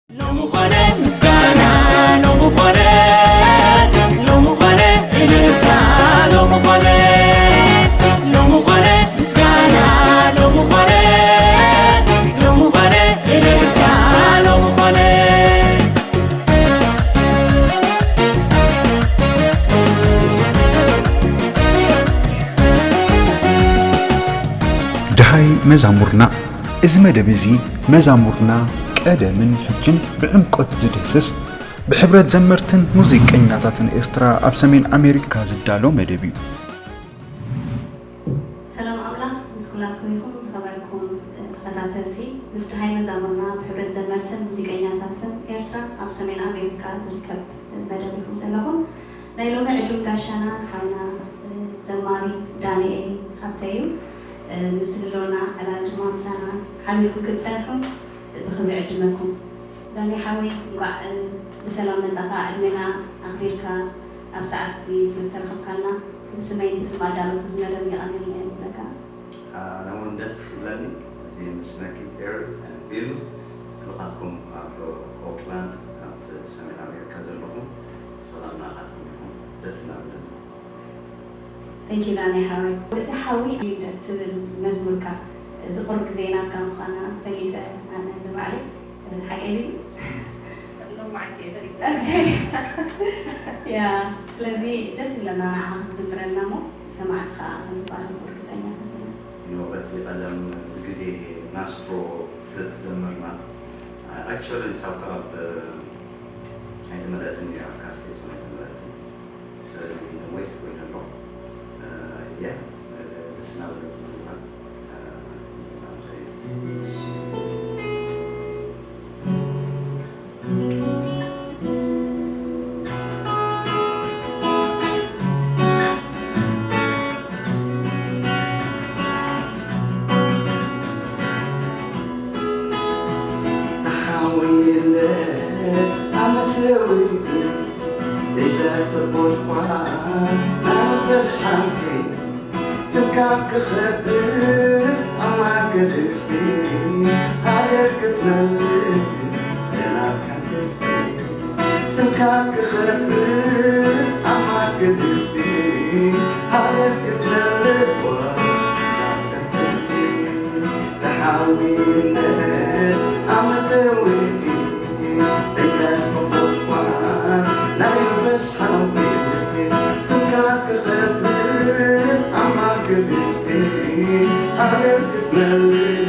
ሎሚ ኾነ ምስጋና፣ ሎሚ ኾነ፣ ሎሚ ኾነ እልልታ፣ ሎሚ ኾነ፣ ሎሚ ኾነ ምስጋና፣ ሎሚ ኾነ፣ ሎሚ ኾነ እልልታ፣ ሎሚ ኾነ። ደሃይ መዛሙርና። እዚ መደብ እዚ መዛሙርና ቀደምን ሕጅን ብዕምቆት ዝድህስስ፣ ብሕብረት ዘመርትን ሙዚቀኛታትን ኤርትራ ኣብ ሰሜን ኣሜሪካ ዝዳሎ መደብ እዩ። ሰላም ኣምላኽ ምስ ኩላትኩም ይኹን። ዝኸበርኩም ተኸታተልቲ፣ ምስ ደሃይ መዛሙርና ብሕብረት ዘመርትን ሙዚቀኛታትን ኤርትራ ኣብ ሰሜን ኣሜሪካ ዝርከብ መደብ ኢኹም ዘለኹም። ናይ ሎሚ ዕዱም ጋሻና ሓውና ዘማሪ ዳንኤል ሃብተ እዩ። ምስ ህልውና ዕላል ድማ ምሳና ሓቢርኩም ክትጸንሑ ብኽብሪ ዕድመኩም። ዳኒ ሓወይ፣ እንቋዕ ብሰላም መጻኻ፣ ዕድሜና ኣኽቢርካ ኣብ ሰዓት እዚ ስለ ዝተረኸብካና ብስመይን ብስም ኣዳለውቲ እዚ መደብ የቐንየልና ይብለካ። ኣነ እውን ደስ ይብለኒ፣ እዚ ምስ መኪት ኤሪ ቢሉ፣ ንኻትኩም ኣብ ኦክላንድ ኣብ ሰሜን ኣሜሪካ ዘለኹም ሰላም ንዓኻትኩም ይኹን። ደስ እናበለኒ። Thank you ዳኒ ሓወይ። እቲ ሓዊ እዩ ትብል መዝሙርካ፣ እዚ ቁሩብ ግዜ ናትካ ምዃና ፈሊጠ ኣነ ንባዕለይ። ሓቀይ ድዩ? ሎማዓንቲ እየ ፈሊጠ። ኦኬ። ያ፣ ስለዚ ደስ ይብለና ንዓኻ ክትዝምረልና እሞ ሰማዕቲ ከዓ ከም ዝባረኹ ርግጸኛታት ኢና። ዩ፣ በቲ ቀደም ብግዜ ናስትሮ ስለ ዝዘመርና፣ ኣክቹዋሊ ንሳብ ካብ ኣይተመልአትን እያ፣ ካሴት እውን ኣይተመልአትን። ስለዚ ነዊሕ ኮይኑ ኣሎ። ያ፣ ደስ እናበለኩም ዝምራ። ተሓዊለ ኣመሰዊት ዘይተርፍ ቁጥቋጥ ናይ መንፈስ ሓውቲ ስምካ ክኸብር ኣማእከል ህዝቢ ሃገር ክትመልእ ናትካ ስምካ ክኸብር ኣማእከል ህዝቢ ሃገር ክትመልእ ናትካ ተሓዊነ ኣመሰዊት ዘይተርፍ ቁጥቋጥ ናይ መንፈስ ሓውቲ ስምካ ክኸብር ኣማእከል ህዝቢ ሃገር ክትመልእ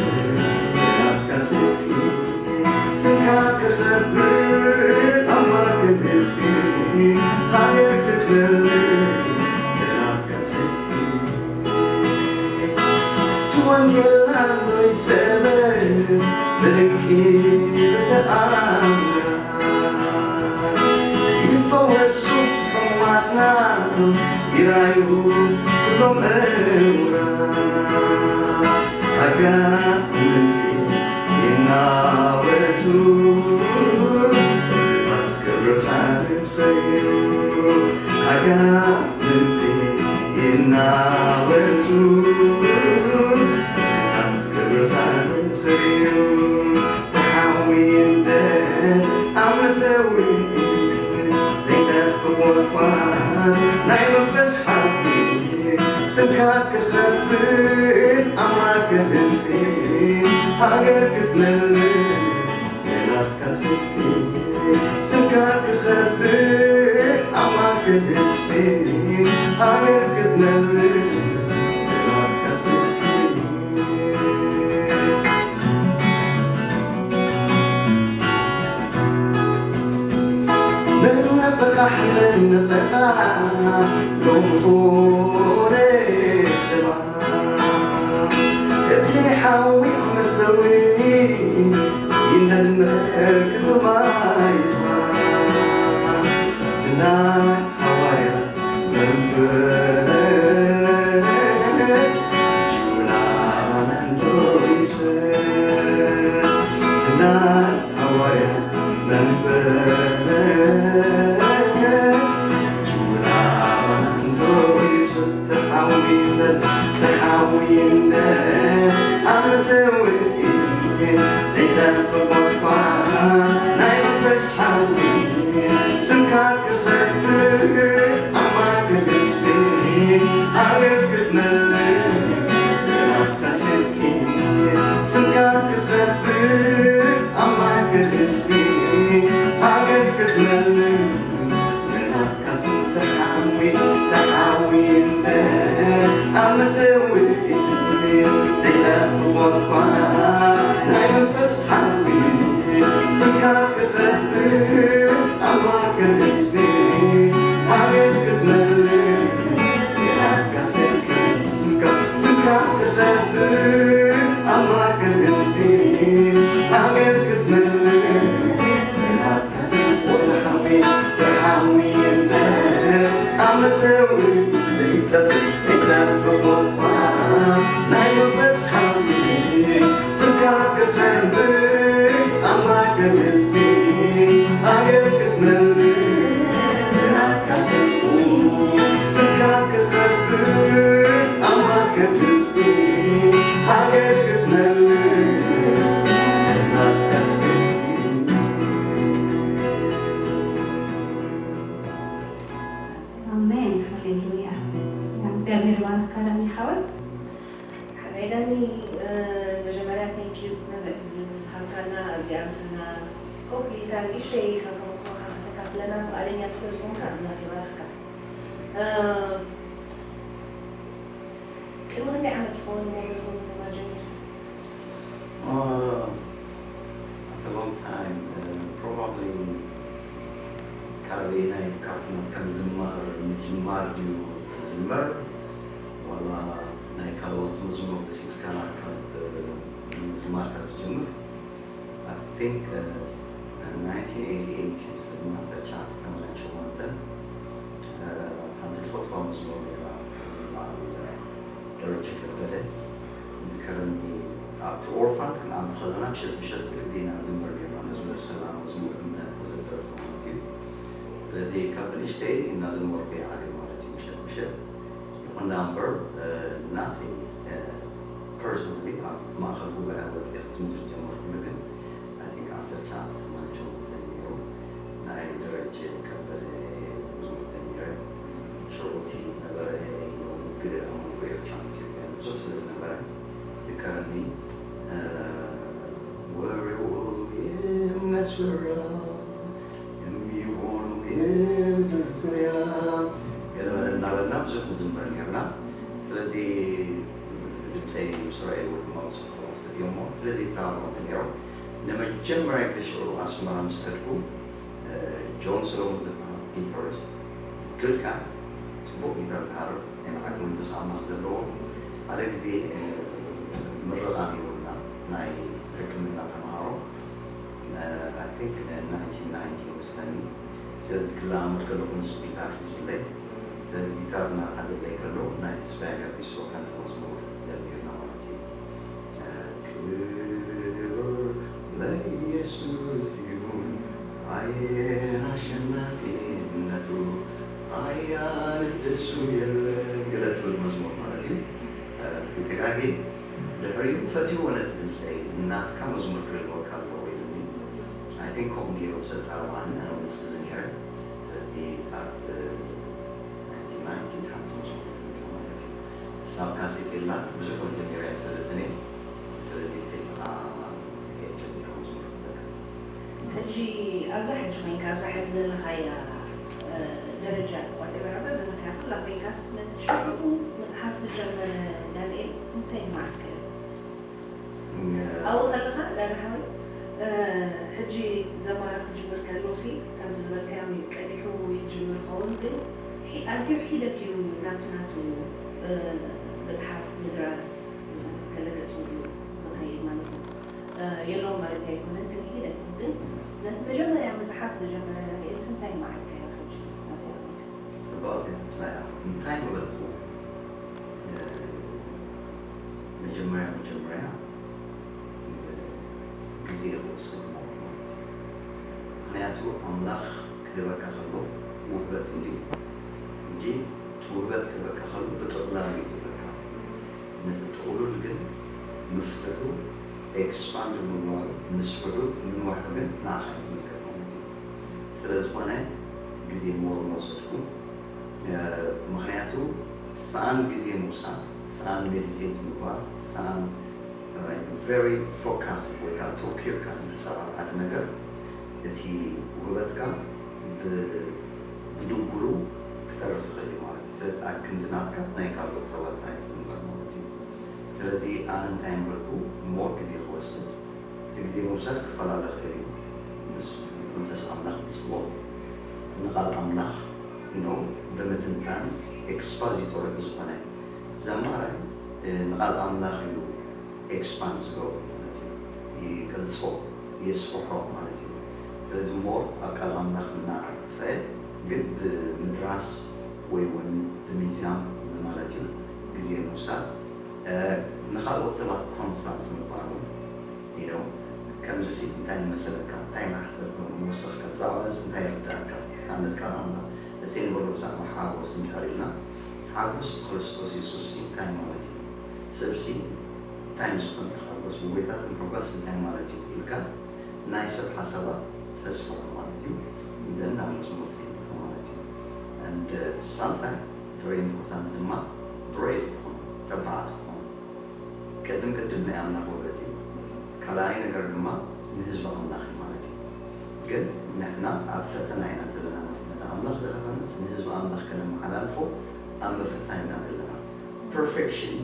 ናትካ ስምኪ ስምካ ክኸብር ኣማእከል ህዝቢ ሃገር ክትመልእ ናትካ ስምኪ እቲ ወንጌልና ኖይ ዘበን ብድንቂ ብተኣምራት ይፈወሱ ሕሙማትና ይራዩ ኩሎም እውራት ኣጋንንቲ ይናወጹ ክብርኻ ንኽዩ ኣጋንንቲ ይናወጹ ክብርኻ ንኽዩ ተሓዊለ ኣብ መሰዊት ዘይጠፍእ ወፋ ናይ መንፈስ ሓዊ ስምካ ክኸብር ኣማእከል ህዝቢ ሃገር ክትመልእ ናትካ ጽድቂ ስምካ ክኸብር ኣማእከል ህዝቢ ሃገር ክትመልእ ናትካ ጽድቂ ምንቕቓሕ ምንቕቓሕ ሎሚ ኾነ ሰባ እቲ ሓዊ መሰዊ ይነምር ክቱማይታ እቲ ናይ ሃዋርያ መንፈስ ጅውና ኣማን ዶ ይውሰድ እቲ ናይ ሃዋርያ መንፈስ ጅውና ኣማን ዶ ይውሰድ ተሓዊነ ተሓዊነ ኣብ መሰውኢ ዘይጠፍእ ቋንቋ ናይ ሓዊ ስምካ ክኸብር ኣብ ማእከል ህዝቢ ሃገር ክትመልእ ናትካ ስልኪ ስምካ ክኸብር ኣብ ማእከል ህዝቢ ሃገር ክትመልእ ናትካ ስም ተሓዊ ተሓዊ እምበር ኣብ መሰውኢ ዘይጠፍእ ቆጥቋ ናይ መንፈስ ሓዊ ስምካ ክኸብር ኣብ ማእከል ህዝቢ ሃገር ክትመልእ ናትካ ስልኪ ስምካ ስምካ ክኸብር ኣብ ማእከል ህዝቢ ሃገር ክትመልእ ናትካ ስልኪ ወተሓዊ ተሓዊ እምበር ኣብ መሰውኢ ዘይጠፍእ ዘይጠፍእ ቆጥቋ ናይ መንፈስ ሓዊ ስምካ ክኸብር ኣብ ማእከል ህዝቢ ሃገር ክትመልእ ናትካ ስልኪ ስምካ ክኸብር ኣብ ማእከል ህዝቢ ሃገር ክትመልእ ናትካ ስልኪ ኣሜን፣ ሃሌሉያ። እግዚኣብሔር ይባርካ ዳኒ ሓወይ። ሓራይ ዳኒ፣ መጀመርያ thank you ነዚ ዕድል እዚ ዝሃብካና፣ ኣብዚኣ ምሳና ኮፍ ኢልካ ንእሽተይ ካብ ተመክሮኻ ከተካፍለና ፍቓደኛ ስለ ዝኾንካ ኣምላኽ ይባርኽካ። እ፣ ቅድሚ ክንደይ ዓመት ይኸውን እሞ መዝሙር ምዝማር ጀሚርካ? Uh, that's a long time. Uh, probably ካብ ናይ ካብ ትምህርት ከም ዝማር ምጅማር ድዩ ትዝመር ዋላ ናይ ካልኦት መዝሙር ወሲድካ ካብ ምዝማር ካብ ትጅምር? I think uh, nineteen eighty-eight ይመስለኒ ዓሰርተ ትሽዓተ ሰማንያ ሸሞንተ ሓንቲ ዝፈትዋ መዝሙር ነይራ በዓል ደረጀ ከበደ ዝዝከረኒ ኣብቲ ኦርፋን ክንዓቢ ከለና ምሸት ምሸት ኩሉ ግዜ ኢና ንዝምር ነርና መዝሙር ሰላም መዝሙር እምነት ወዘተረፈ ማለት እዩ። ስለዚ ካብ ብንእሽተይ እናዘመርኩ እየ ዓብየ ማለት እዩ ምሸት ምሸት። ይኹን ደኣ እምበር ናተይ personally ኣብ ማእኸል ጉባኤ ወፂአ ክትምር ዝጀመርኩሉ ግን I think ዓሰርተ ትሽዓተ ሰማንያ ሸሞንተ ነይሩ ናይ ደረጀ ከበደ መዝሙር ዘሚረ። ሽዑ እቲ ዝነበረ ውግእ ኣብ መንጎ ኤርትራን ኢትዮጵያን ብዙሕ ስለ ዝነበረ ዝከረኒ ወሬው የመስወራ የሚሆኑ የምድር ዙሪያ ገለመለ እናበልና ብዙሕ ንዝምር ነርና። ስለዚ ድምፀይ ስራኤል ወድማ ብዙሕ ሰባት ፈትዮሞ ስለዚ ይተባብዑኒ ነይሮም። ንመጀመርያ ግዜ ሽዑ ኣስመራ ምስ ከድኩ ጆን ሰሎሞን ዝበሃል ጊታሪስት good guy ፅቡቕ ጊታር ዝሃርም ናይ ብሓቂ መንፈስ ኣምላኽ ዘለዎ ሓደ ግዜ ምረቓ ነይሩና ናይ ሕክምና ተምሃሮ I think nineteen ninety ይመስለኒ። ስለዚ ክለማመድ ከለኹ ንሱ ጊታር ሒዙለይ። ስለዚ ጊታር እናሓዘለይ ከሎ ናይ ተስፋዬ ገርጊስ ሓንቲ መዝሙር ዘሚርና ማለት እዩ። ክብር ለኢየሱስ ይሁን ኃይል አሸናፊነቱ ኃያል እንደሱ የለም ገለ ትብል መዝሙር ማለት እዩ። ተጋጌ ድሕሪኡ ፈትይዎ ነቲ ድምፀይ ናትካ መዝሙር ክህልወካ ኣለዎ ኢሉኒ። I think ከምኡ ገይሩ ሰጣርዋኒ ኣነ እውን እፅሊ ነይረ። ስለዚ ኣብ ናይንቲን ናይንቲ ሓንቲ መዝሙር ተዘሚራ ማለት እዩ። ሳብ ካሴት የላ ብዙሕ እውን ዘሚረ ኣይፈልጥን እየ። ስለዚ ተይስኻ ኤጀንት መዝሙር ክብለካ። ሕጂ ኣብዛ ሕጂ ኮይንካ ኣብዛ ሕጂ ዘለኻያ ደረጃ whatever ኣብዛ ዘለኻያ ኩላ ኮይንካስ ነቲ ሽዑኡ ምፅሓፍ ዝጀመረ ዳንኤል እንታይ ይመዓካ? ኣብኡ ከለኻ ዳኒ ሓወይ ሕጂ ዘማራ ክጅምር ከሎሲ ከምቲ ዝበልካዮም እዩ ቀዲሑ ይጅምር ኸውን ግን ኣዝዩ ሒደት እዩ ናብቲ ናቱ መፅሓፍ ምድራስ ገለ ገፁ ዝኸይድ ማለት እዩ። የለውን ማለት ኣይኮነን ግን ሒደት ግን ነቲ መጀመርያ ምፅሓፍ ዝጀመረ ዳንኤልስ እንታይ መዓልካ እያ ሕጂ ናብቲ ኣቢት? ጽብቕቲ ሕቶ እያ። እንታይ ምበልኩ? መጀመርያ መጀመርያ ግዜ ክወስድ ማለት እዩ። ምክንያቱ ኣምላኽ ክህበካ ከሎ ውህበት እንድዩ እንጂ እቲ ውህበት ክህበካ ከሎ ብጥቕላሉ እዩ ዝህበካ። ነቲ ጥቕሉል ግን ምፍትሑ ኤክስፓንድ ምግባሩ ምስፍሑ ምንዋሑ ግን ንዓኻ እዩ ዝምልከት ማለት እዩ። ስለ ዝኾነ ግዜ ሞር መውሰድኩም። ምክንያቱ ሰኣን ግዜ ምውሳድ፣ ሰኣን ሜዲቴት ምግባር፣ ሰኣን ቨሪ ፎካስ ወይ ከዓ ተወኪርካ ምሕሳብ ኣብ ሓደ ነገር እቲ ውህበትካ ብድጉሉ ክተርፍ ትኽእል እዩ ማለት እዩ። ስለዚ ኣብ ክንዲ ናትካ ናይ ካልኦት ሰባት ኣይትዝምር ማለት እዩ። ስለዚ ኣነ እንታይ ምበልኩ፣ ሞር ግዜ ክወስድ፣ እቲ ግዜ ምውሳድ ክፈላለ ክእል እዩ። ምስ መንፈስ ኣምላኽ ብፅቡቕ ንቓል ኣምላኽ ኢኖ ብምትንታን ኤክስፖዚቶሪ ብዝኾነ ዘማራይ ንቓል ኣምላኽ እዩ ኤክስፓንድ ዝገብሮ ማለት እዩ። ይገልፆ፣ የስፍሖ ማለት እዩ። ስለዚ ሞር ኣብ ቃል ኣምላኽ እናጥፈአ ግን ብምድራስ ወይ እውን ብሚዛም ማለት እዩ ግዜ ምውሳድ፣ ንካልኦት ሰባት ኮንሳልት ምግባር እውን ኢኖ ከምዚ ሲ እንታይ መሰለካ፣ እንታይ ማሕሰብ ምወሰኽካ፣ ብዛዕባ እዚ እንታይ ይርዳእካ? ኣብነት ቃል ኣምላኽ እሰይ ንበሎ ብዛዕባ ሓጎስ እንድሕር ኢልና፣ ሓጎስ ብክርስቶስ የሱስ ሲ እንታይ ማለት እዩ? ሰብ ሲ እንታይ ምስ ኮነ ሓጎስ ብጎይታ ምሕጓስ እንታይ ማለት እዩ ኢልካ ናይ ሰብ ሓሳባት ተስፍሖ ማለት እዩ። ዘን ናብ መዝሙር ትልእቶ ማለት እዩ። And ሳልሳይ ቨሪ ኢምፖርታንት ድማ ብሬቭ ክኾኑ፣ ተባዓት ክኾኑ። ቅድም ቅድም ናይ ኣምላኽ ውበት እዩ። ካልኣይ ነገር ድማ ንህዝቢ ኣምላኽ እዩ ማለት እዩ። ግን ንሕና ኣብ ፈተና ኢና ዘለና ማለት እዩ። ነቲ ኣምላኽ ዝሃበናስ ንህዝቢ ኣምላኽ ከነመሓላልፎ ኣብ ምፍታን ኢና ዘለና። ፐርፌክሽን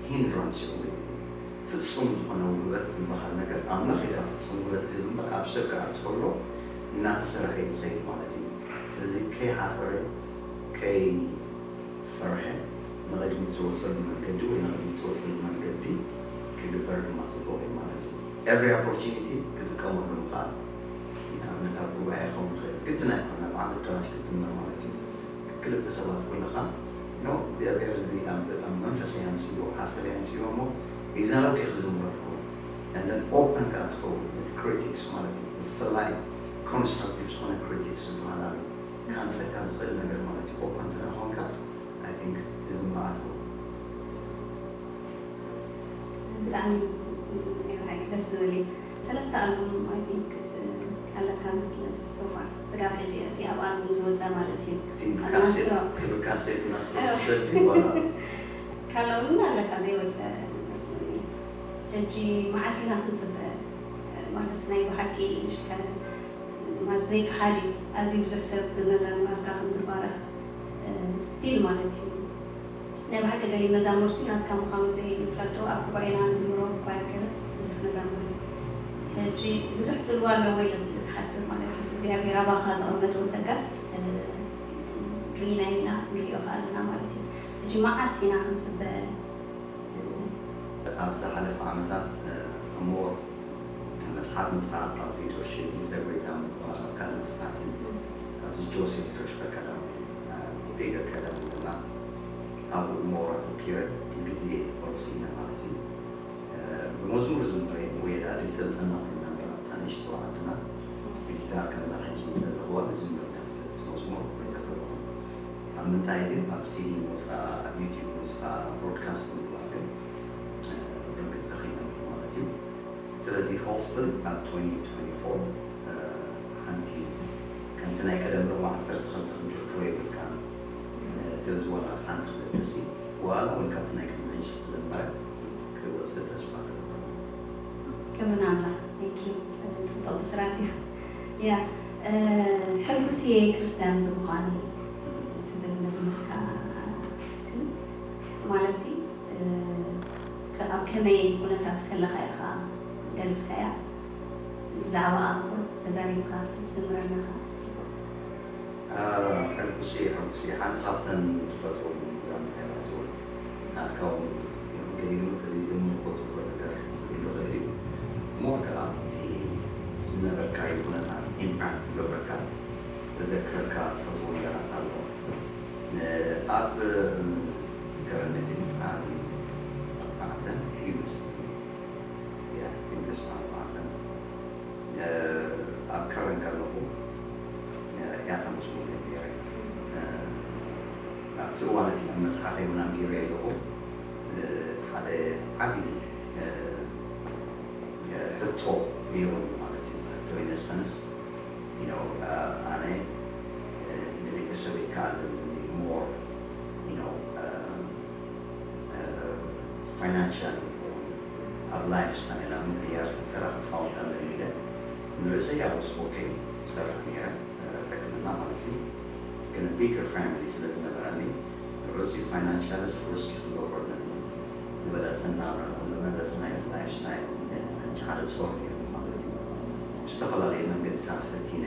ሂንድራንስ እዩ ኩሉ ግዜ። ፍጹም ዝኾነ ውህበት ዝበሃል ነገር ኣምላኽ ኢዳ ፍጹም ውህበት ዝብል እምበር ኣብ ሰብ ክኣቱ ከሎ እናተሰርሐ እዩ ዝኸይድ ማለት እዩ። ስለዚ ከይሓፈረ ከይፈርሐ ንቕድሚት ዝወፀሉ መንገዲ ወይ ንቕድሚት ዝወፀሉ መንገዲ ክግበር ድማ ፅቡቕ እዩ ማለት እዩ። ኤቭሪ ኦፖርቹኒቲ ክጥቀመሉ ምኽኣል። ንኣብነት ኣብ ጉባኤ ክኸውን ይኽእል፣ ግድን ኣይኮነ ኣብ ዓቢ ኣዳራሽ ክትዝምር ማለት እዩ። ክልተ ሰባት ኩለኻ ኖ እግዚኣብሔር እዚ ኣብ ኣብ መንፈሰይ ኣምፅዎ ሓሳበይ ኣምፅዎ እሞ ይዛረብ ከይ ክዝምረልኩ እንደን ኦፐን ከዓ ትኸውን እቲ ክሪቲክስ ማለት እዩ። ብፍላይ ኮንስትራክቲቭ ዝኾነ ክሪቲክስ ዝበሃል ኣሎ። ካንፀካ ዝኽእል ነገር ማለት እዩ። ኦፐን እንተ ደኣ ኾንካ ኣይ ቲንክ እዚ ምዓት ብጣዕሚ ደስ ዝብል እዩ። ሰለስተ ኣልቡም ኣይ ቲንክ ኣለካ መስለኒ ሶፋር ስጋብ ሕጂ እቲ ኣብ ኣልቡም ዝወፀ ማለት እዩ። እቲ ብካሴት ናስትሮ ዝሰድ ዋላ ካልኦ እውን ኣለካ ዘይወፀ መስለኒ። ሕጂ መዓስ ኢና ክንፅበ ማለት ናይ ብሓቂ ምሽከ ማስ ዘይከሓድ እዩ። ኣዝዩ ብዙሕ ሰብ ብመዘሙራትካ ከም ዝባረኽ ስቲል ማለት እዩ። ናይ ብሓቂ ገሊ መዛሙር ሲ ናትካ ምዃኑ ዘይፈልጡ ኣብ ጉባኤና ንዝምሮ ኳየር ገርስ ብዙሕ መዛሙር እዩ። ሕጂ ብዙሕ ጽልዋ ኣለዎ ኢለ ዝሓስብ ማለት እዩ። እግዚኣብሔር ኣባኻ ዘቐመጦ ጸጋስ ርኢና ኢና ንሪኦ ከኣለና ማለት እዩ። ሕጂ መዓስ ኢና ክንጽበ ኣብ ዝሓለፈ ዓመታት እሞ መፅሓፍ ምፅሓፍ ኣብ ሊደርሽፕ ዘጎይታ ምባል ኣብ ካልእ መፅሓፍቲ ኣብዚ ጆሴፍ ጆሽ በቀዳም ሊደር ቀዳም እና ኣብኡ ሞር ኣተኪረ ግዜ ወሲነ ማለት እዩ። ብመዝሙር ዝምረ ወይ ዳ ዘይሰልጠና ኮይና ነራ ታንሽ ሰው ዓድና ብጊታር ከምዛ ሕጂ ዘለኹዋ ዝምር ኢና። ስለዚ መዝሙር ኣይተፈለኹ ኣብ ምንታይ ግን ኣብ ሲዲ ወፃ ኣብ ዩቲብ ወፃ ብሮድካስት ምግባር ግን ብርግፅ ረኺበ ማለት እዩ። ስለዚ ሆፕፉሊ ኣብ twenty twenty-four ሓንቲ ከምቲ ናይ ቀደም ርባ ዓሰርተ ክልተ ክንርክቦ የብልካ። ስለዚ ዋላ ሓንቲ ክልተ ሲ ዋላ እውን ካብቲ ናይ ቅድሚ ሕጂ ዝተዘመረ ክወፅእ ተስፋ ገብር። ክብሪ ንኣምላኽ። Thank you። ፅቡቕ ብስራት እዩ። ያ ሕጉስ እየ ክርስትያን ብምዃነይ ትብል መዝሙርካ ማለት ኣብ ከመይ ኩነታት ከለኻ ኢኻ ደሪስካያ? ብዛዕባኣ ተዛሪብካ ክትዝምረልና ኢኻ። ሕጉስ እየ ሕጉስ እየ ሓንቲ ካብተን ዝፈትዎም ዛምራ እያ ዝብል ናትካ እውን ገሊኡ ተዘይዘምርኮ ትብሎ ነገር ክህሉ ይኽእል እዩ። እሞ ከዓ እቲ ዝነበርካዮ ኩነታት ኢምፓክት ዝገብረካ ዘዘክረካ ትፈትዎ ነገራት ኣሎ። ኣብ ዝከረኒ ተስዓን ኣርባዕተን እዩ መስለኒ። ያ ግን ተስዓን ኣርባዕተን ኣብ ከረን ከለኹ እያ ተመስሎ ጀሚረ። ኣብቲ እዋን እቲ ኣብ መፅሓፈይ እውን ኣንቢረ ኣለኹ ሓደ ዓብዪ ሕቶ ነይሩ ማለት እዩ። ሕቶ ኢነሰንስ ኣነ ፋይናንሻል ኣብ ላይፍ ስታይል ኣብ ምቅያር ተራ ክፃወት ኣለኒ ኢለ ንርእሰይ ኣብ ስፖርተይ ይሰርሕ ነይረ። ሕክምና ማለት እዩ። ግን ቢገር ፋሚሊ ስለ ዝነበረኒ ርእሲ ፋይናንሻልስ ሪስክ ክገብሮ ኣለኒ። ዝበለፀ ናብራ ዝበለፀ ናይ ላይፍ ስታይል ሕጂ ሓደ ፆር ነይሩ ማለት እዩ። ዝተፈላለዩ መንገድታት ፈቲነ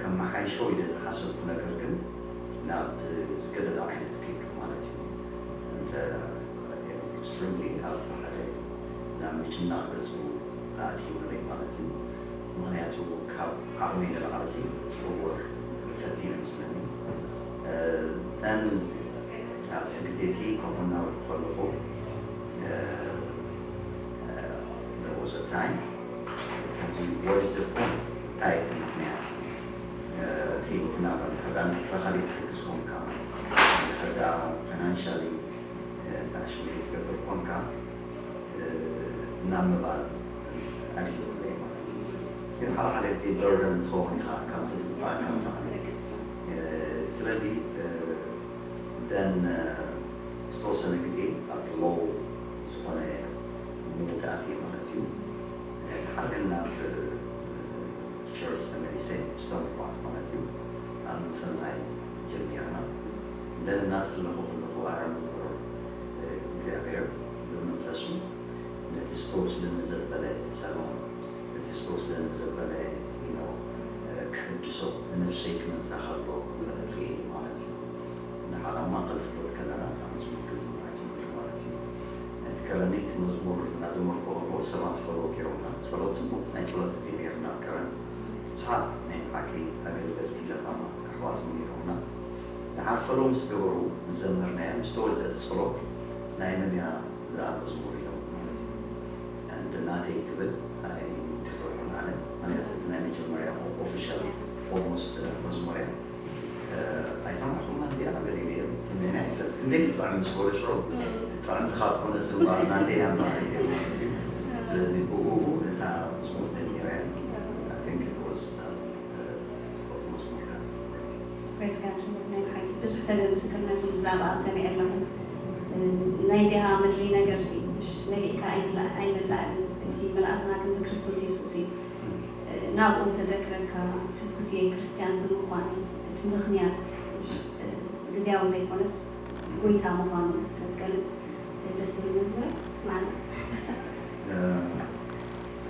ከመሓይሾ ኢለ ዝሓሰብኩ ነገር ግን ናብ ዝገደደ ዓይነት ከይዱ ማለት እዩ። እንደ ኤክስትሪምሊ ኣብ ሓደ ናብ ምጭናቕ ገፁ ኣእትዩለይ ማለት እዩ። ምኽንያቱ ካብ ዓቕሚ ንላዕሊ ዝፅውር ፈቲነ መስለኒ። ን ኣብቲ ግዜ እቲ ከምኡ እናበልኩ ከለኹ there was a time ከምዚ what is the point እንታይ እቲ ምኽንያት እቲ እቲ ናብራ እንድሕር ዳ ንስድራኻ ዘይትሕግዝ ኮንካ እንድሕር ዳ ፋይናንሻሊ እንተኣሽሙ ዘይትገብር ኮንካ ናብ ምባል ኣድሂቡለይ ማለት እዩ። ግን ሓደ ሓደ ግዜ በርደን ትኸውን ኢኻ ካብቲ ዝግባእ ካብቲ ስለዚ ደን ዝተወሰነ ግዜ ኣብ ሎው ዝኾነ ሙድ ኣትየ ማለት እዩ። ድሓር ግን ናብ ቸርች ተመሊሰ ምስቶም ኣሕዋት ማለት እዩ ኣብ ምፅላይ ጀሚርና። ደን እናፀለኹ ከለኹ ኣረምበሮ እግዚኣብሔር ብመንፈሱ ነቲ ዝተወስደኒ ዘበለ ሰላም ነቲ ዝተወስደኒ ዘበለ ክሕድሶ ንነፍሰይ ክመዛ ከሎ ርኢ ማለት እዩ። ንሓራ ማእኸል ፀሎት ከለና ካብ መዝሙር ክዝምር ጀሚሩ ማለት እዩ። ነዚ ከረኒ እቲ መዝሙር እናዘመርኩ ከለዎ ሰባት ፈሎ ገይሮምና ጸሎት ጽቡቕ ናይ ጸሎት ግዜ ነይርና ኣብ ከረን ብዙሓት ናይ ብሓቂ ኣገልገልቲ ለባማት ኣሕዋት እውን ነይሮምና። ዝሓርፈሎ ምስ ገበሩ ምስ ዘመርናዮ ምስ ተወድአ እቲ ጸሎት ናይ መን እያ እዛ መዝሙር ኢሎም ማለት እዩ። And ናተይ ክብል ኣይተፈርሑን ኣነ ምክንያቱ እቲ ናይ መጀመርያ ኦፊሻል ኦልሞስት መዝሙር እያ። ኣይሰማዕኹማ እዚኣ ገለ ገይሩ ስሜና ይፈልጥ እንዴት ትጥዕም ምስ በሎ ሽዑ ትጥዕምቲ ካብ ኮነ ስምባር ናተይ እያ እምበኣር ኢለ ማለት እዩ። ስለዚ ብኡ እታ መዝሙር ጀሚረ እያ። I think it was ጽቡቕ መዝሙር እያ። Praise God። ናይ ብሓቂ ብዙሕ ሰብ ምስክርነቱ ብዛዕባ ሰሚዐ ኣለኹ። ናይዚኣ ምድሪ ነገርሲ እሽ መሊእካ ኣይምላእ- ኣይምላእን እቲ ምልኣትና ግን ብክርስቶስ የሱስ እዩ። ናብኡ ተዘክረካ ሕጉስ እየ ክርስትያን ብምዃን እቲ ምኽንያት እሽ ግዜያዊ ዘይኮነስ ጎይታ ምዃኑ ስለ ትገልጽ ደስ ትብል መዝሙር እያ። ስማዕና።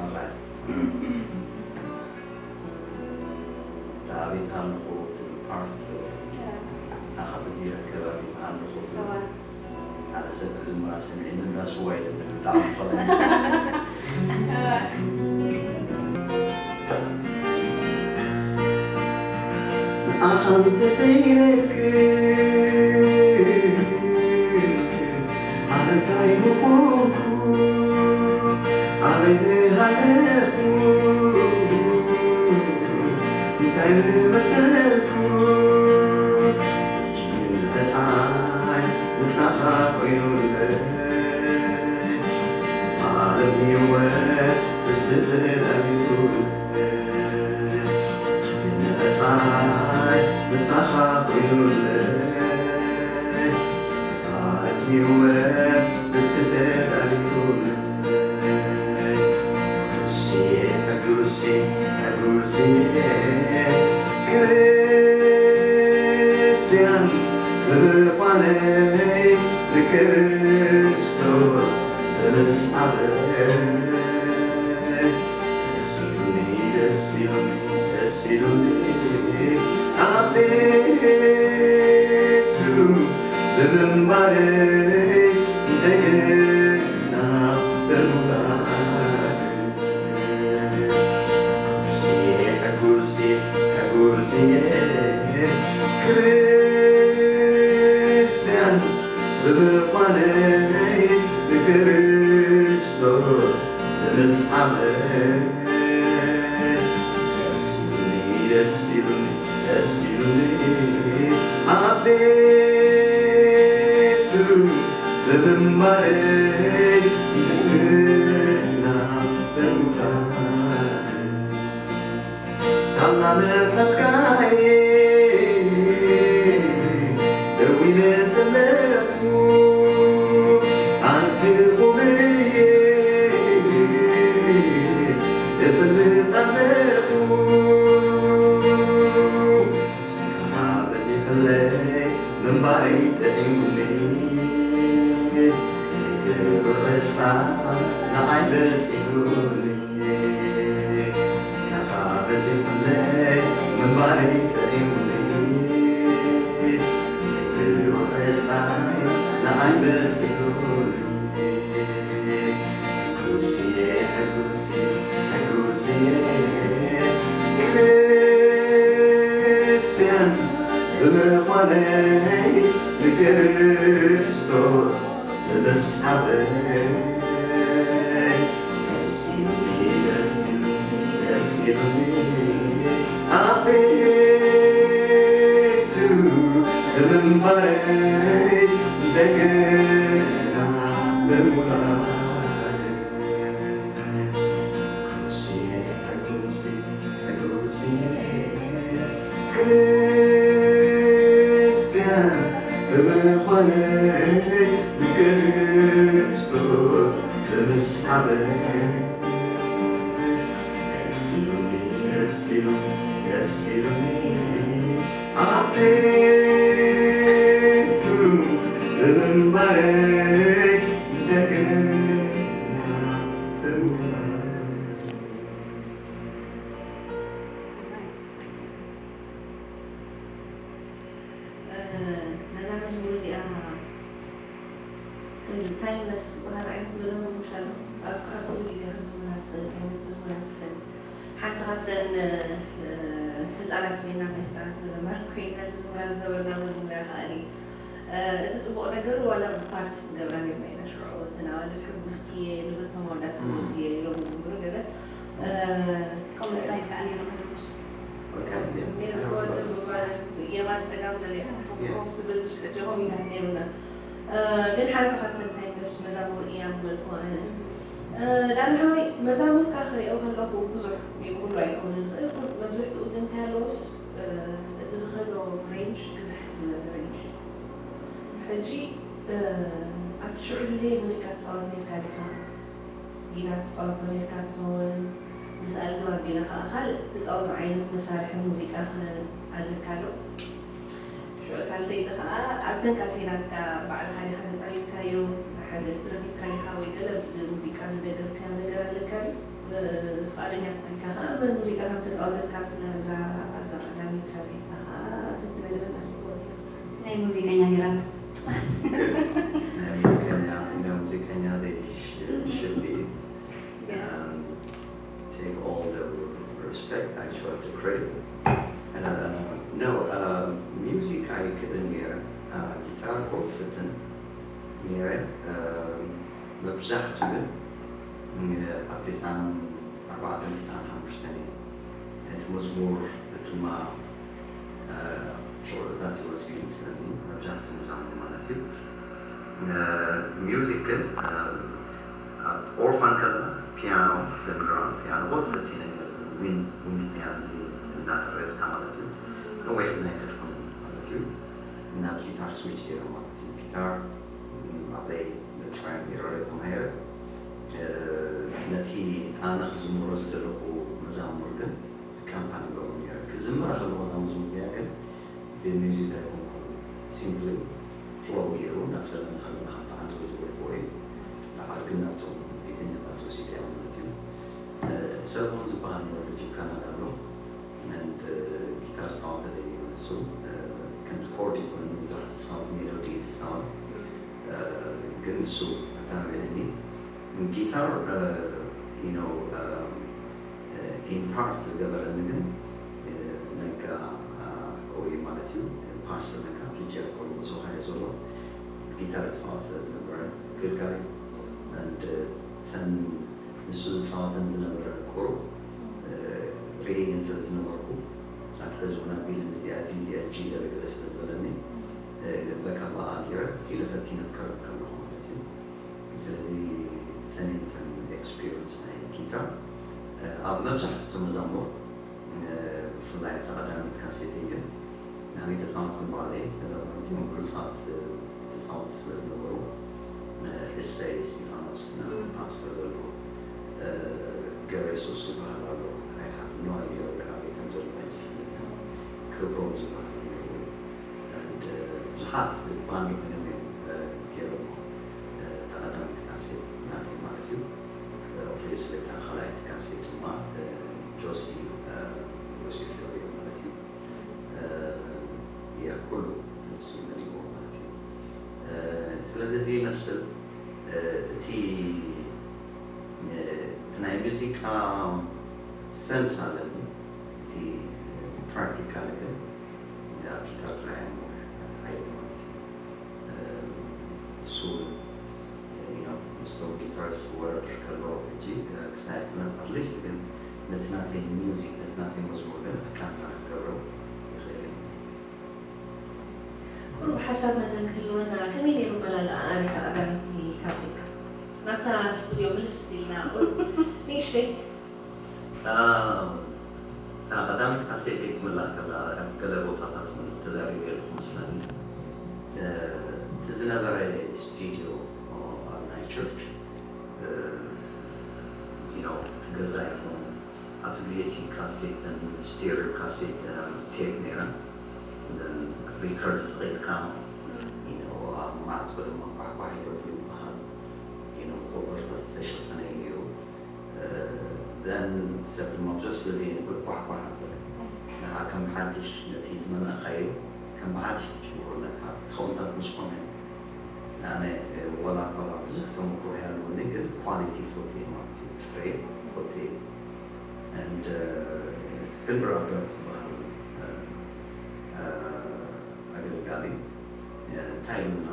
Alright። እታ ኣቤት ኣለኹ ትብል ፓርት ኣኻ በዚ ይረከብ ኣቤት ኣለኹ ትብል ሓደ ሰብ ክዝምራ ሰሚዐ እንዳ ስዋ ይልብል ብጣዕሚ ፈለኒ ንኣኻ እንተዘይረክብ ኣረጋይ ምኾንኩ ኣበይ ምሃለፍኩ እንታይ ምመሰልኩ ንመጻይ ምሳኻ ኮይኑለይ ዓለም ህይወት ርስቲ ተዳሊቱለይ ንመጻይ ምሳኻ ኮይኑለይ ዓለም ህይወት ርስቲ ተዳሊቱለይ ሕጉስየ ሕጉስየ ሕጉስየ ክርስትያን ብምዃነይ ንክርስቶስ ብምስዓበይ ደስ ኢሉኒ ደስ ኢሉኒ ደስ ኢሉኒ ኣብ ቤቱ ብምንባረይ እንደገና ብምውላደይ ሕጉስየ ሕጉስየ ሕጉስየ ክርስትያን ብምዃነይ ንክርስቶስ ብምስዓመይ ደስ ኢሉኒ ደስ ኢሉኒ ደስ ኢሉኒ ኣብ ቤቱ ብምንባረይ ንክና ብምውላድ ታላ ምሕረትካይ ደው ኢለ ዘለኹ ኣነ ንዓይ በጺሑኒ፣ ጸጋኻ በዚሑለይ፣ ምንባረይ ጥዒሙኒ። ሕጉስየ፣ ሕጉስየ፣ ሕጉስየ፣ ክርስትያን ብምዃነይ ንክርስቶስ ብምስሓበይ። ደስ ኢሉኒ፣ ደስ ኢሉኒ፣ ደስ ኢሉኒ፣ ኣብ ቤቱ ብምንባረይ እንደገና ብምውላደይ። ሕጉስየ፣ ሕጉስየ፣ ሕጉስየ፣ ክርስትያን ብምዃነይ ንክርስቶስ ብምስሓበይ። ደስ ኢሉኒ፣ ደስ ኢሉኒ፣ ደስ ኢሉኒ፣ ኣብ ቤቱ ብምንባረይ እንደገና ብምውላደይ። ነዛ መዝሙር እዚኣ ከም ታይምለስ ዝበሃል ዓይነት መዘሙር ኣሎ። ኣብ ኣብ ኩሉ ግዜ ክትዝምራ ትኽእል ዓይነት መዝሙር ኣይመስለኒ። ሓንቲ ካብተን፣ እ፣ ህጻናት ኮይና፣ ናይ ህጻናት መዘምራን ኮይና ንዝምራ ዝነበርና መዝሙር እያ ከኣ። እ፣ እቲ ጽቡቕ ነገሩ ዋላ ብፓርት ንገብራ ኔርና ኢና ሽዑ። እተን ኣዋልድ ሕጉስቲ እየ፣ ንብረቶም ኣወዳት ሕጉስ እየ ኢሎም ዝዝምሩ ገለ። እ፣ ከምኡ ስታይል ከኣ ኔርና ሕጉስ። ኔርና ወዲ ብጓል የማን ጸጋም ገለ ኮፍ ትብል ሕጂ ከምኡ ኢላት ኔርና። እ፣ ግን ሓንቲ ካብተን እንታይ ምስ መዛሙር እያ ዝበልኩ ኣነ። እ፣ ዳኒ ሓወይ፣ መዛሙርካ ክሪኦ ከለኹ ብዙሕ እዩ፣ ኩሉ ኣይከውንን ይኽእል። ኩ-፣ መብዝሕትኡ ግን እንታይ ኣለዎስ፣ እ፣ እቲ ዝኸዶ ሬንጅ ግፍሕ ዝበለ ሬንጅ። ሕጂ፣ እ፣ ኣብቲ ሽዑ ግዜ ሙዚቃ ትጻወት ኔርካ ዲኻ? ጊታር ትጻወት ዶ ኔርካ ትኸውን? ምስ ኣልግብ ኣቢለ ከኣ ካልእ ትጻወቶ ዓይነት መሳርሒ ሙዚቃ ከ ኣለካ ዶ? ሽዑ ሳልሰይቲ ከኣ ኣብተን ካሴታትካ ባዕልኻ ዲኻ ተጻዊትካዮ? ሓገዝቲ ረኺብካ ዲኻ ወይ ገለ ብሙዚቃ ዝደገፍካዮ ነገር ኣለካ ድዩ? እ፣ ፍቓደኛ ተኾይንካ ከኣ መን ሙዚቃ ከም ተጻወተልካ ብፍላይ ኣብዛ ኣብዛ ቀዳመይቲ ካሴትካ ከኣ ተትነግረና ጽቡቕ ነይሩ። ናይ ሙዚቀኛ ኔራቶ። ናይ ሙዚቀኛ፣ ናይ ሙዚቀኛ they sh-, should be, um, take all the respect, actually, the credit. Uh, no, uh, ሚውዚክ ኣይክእልን ነይረ። Uh, ጊታር እኮ ክፍትን ነይረ። Uh, መብዛሕቱ ግን፣ እ፣ ኣብ ተስዓን ኣርባዕተን ተስዓን ሓሙሽተን እዩ። እቲ መዝሙር ድማ፣ እ፣ ሽዑ ተታቲዎ መጺኡ ይመስለኒ፣ መብዛሕትኡ መዛሙር ማለት እዩ። እ፣ ሚውዚክ ግን፣ እ፣ ኣብ ኦርፋን ከለና ፒያኖ፣ ዘምራ ፒያኖ፣ ወተት ኢለ ነይረ፣ ዊን፣ ዊን ፒያኖ እዚ እናተረጽካ ማለት እዩ። ነዊሕ ናይ ከድኩም ማለት እዩ። ናብ ጊታር ስዊች ገይረ ማለት እዩ። ጊታር፣ ም፣ ባዕለይ ብትራይ ኤረር ተማሂረ። እ፣ ነቲ ኣነ ክዝምሮ ዝደለኹ መዛሙር ግን ካምፓኒ ገብሮ ነይረ። ክዝምራ ከለኹ እዛ መዝሙር እዚኣ ግን ብሚውዚክ ኣይኮንኩን፣ ሲምፕሊ ፍሎው ገይሩ እናጸለመ ከለና ከምቲ ሓንቲ ወይ ዝበልክዎ እዩ። ንዓል ግን ናብቶም ሙዚቀኛታት ወሲደ እያ ማለት እዩ። እ፣ ሰለሞን ዝበሃል ነይሩ፣ ልጅ ካናዳ ኣሎ። And, እ፣ ጊታር ጻወተለይ ነይሩ ንሱ። እ፣ ከምቲ ኮርድ ይኮን ብዙሕ ትጻወት፣ ሜሎዲ ትጻወት። እ፣ ግን ንሱ ኣተባቢዕኒ። ጊታር፣ እ፣ you know፣ እ፣ እ፣ ኢን ፓርት ዝገበረኒ ግን፣ እ፣ ነጋ፣ እ፣ ወይ ማለት እዩ፣ ፓስተር ነጋ ሕጂ ኣብ ኮሎምቦስ ኦሃዮ ዘሎ ጊታር ይጻወት ስለ ዝነበረ፣ ግልጋል። And፣ እ፣ ተን ንሱ ዝጻወተን ዝነበረ ቁሩብ፣ እ፣ ሪኤ ግን ስለ ዝነበርኩ፣ ኣትሕዝውን ኣቢልን እዚኣ ዲ፣ እዚኣ ጂ ገለ ገለ ስለ ዝበለኒ፣ እ፣ በቃ ብኣ ገይረ ኢለ ፈቲነ ክቀርብ ከለኹ ማለት እዩ። ስለዚ ሰኔተን ኤክስፒሪንስ ናይ ጊታር፣ እ፣ ኣብ መብዛሕትኡ መዛሙር፣ እ፣ ብፍላይ ኣብታ ቀዳመይቲ ካሴተይ ግን ንዓይ ተጻወትኩ ባዕለይ፣ ማለት እዩ፣ ብሉጻት፣ እ፣ ተጻወትቲ ስለ ዝነበሩ፣ እ፣ እሰይ እስጢፋኖስ እና ም። ፓስተር ዘሎ፣ እ፣ ገብረ የሱስ ዝበሃል ኣሎ፣ ኣይሓፍኖ ኣይገበረ ኣበይ ከም ዘሎ ሕጂ ይፈልጥ እየ። ክብሮም ዝበሃል ነይሩ። And፣ እ፣ ብዙሓት ባንድ ኮይኖም እዮም፣ እ፣ ገይሮሞ። እ፣ እታ ቀዳመይቲ ካሴት ናተይ ስለታ ካልኣይቲ ካሴት ድማ ጆሲ ዮሴፍ ገብርኤል ማለት እዩ። ያ ኩሉ ንሱ መሊእዎ ማለት እዩ። ስለዚ እዚ ይመስል እቲ እቲ ናይ ሙዚቃ ሰንስ ኣለኒ። እቲ ፕራክቲካል ግን ኣብ ጊታር ጥራይ እሞ ሓይሊ ማለት እዩ። እሱ ምስቶም ጊታርስ ወረር ከሎ ሕጂ ክሳይ ኣይኮነን ኣትሊስት ግን ነቲ ናተይ ሚውዚክ ነቲ ናተይ መዝሙር ግን ኣካንታ ክገብሮ ይኽእል እዩ። ቁሩብ ሓሳብ መጠን ክህልወና ከመይ ነይሩ መላልኣ ኣረካ ቀዳመይቲ ካሴት ናብታ ስቱድዮ ምልስ ኢልና ቁሩብ ንእሽተይ እታ ቀዳመይቲ ካሴተይ ክትምላእ ከላ ኣብ ገለ ቦታታት እውን ተዛሪበ ኣለኹ መስለኒ። እቲ ዝነበረ ስቱድዮ ኣብ ናይ ቸርች እቲ ገዛ ይኹን ኣብቲ ግዜ እቲ ካሴተን ስቴሪዮ ካሴት ቴፕ ነይረን ሪከርድ ስቒልካ ኣብ ማዕፆ ድማ ኳሕኳሕ ይገብሩ ይበሃል። ኮበርታት ዝተሸፈነ እዩ ነይሩ። ዘን ሰብ ድማ ብዙሕ ስለ ዘይንብል ኳሕኳሕ ኣበለ። ንዓ ከም ሓድሽ ነቲ ዝመላእካዮ ከም ብሓድሽ ክትጅምሮ ኣለካ። ክኸውንታት ምስ ኮነ ኣነ ወላ እኳ ብዙሕ ተመክሮ ይሃልወኒ ግን ኳሊቲ ይፈቱ እየ ማለት እዩ። ፅሬት ይፈቱ እየ። And እስክንድር ኣበር ዝበሃል ኣገልጋሊ እንታይ ኢሉና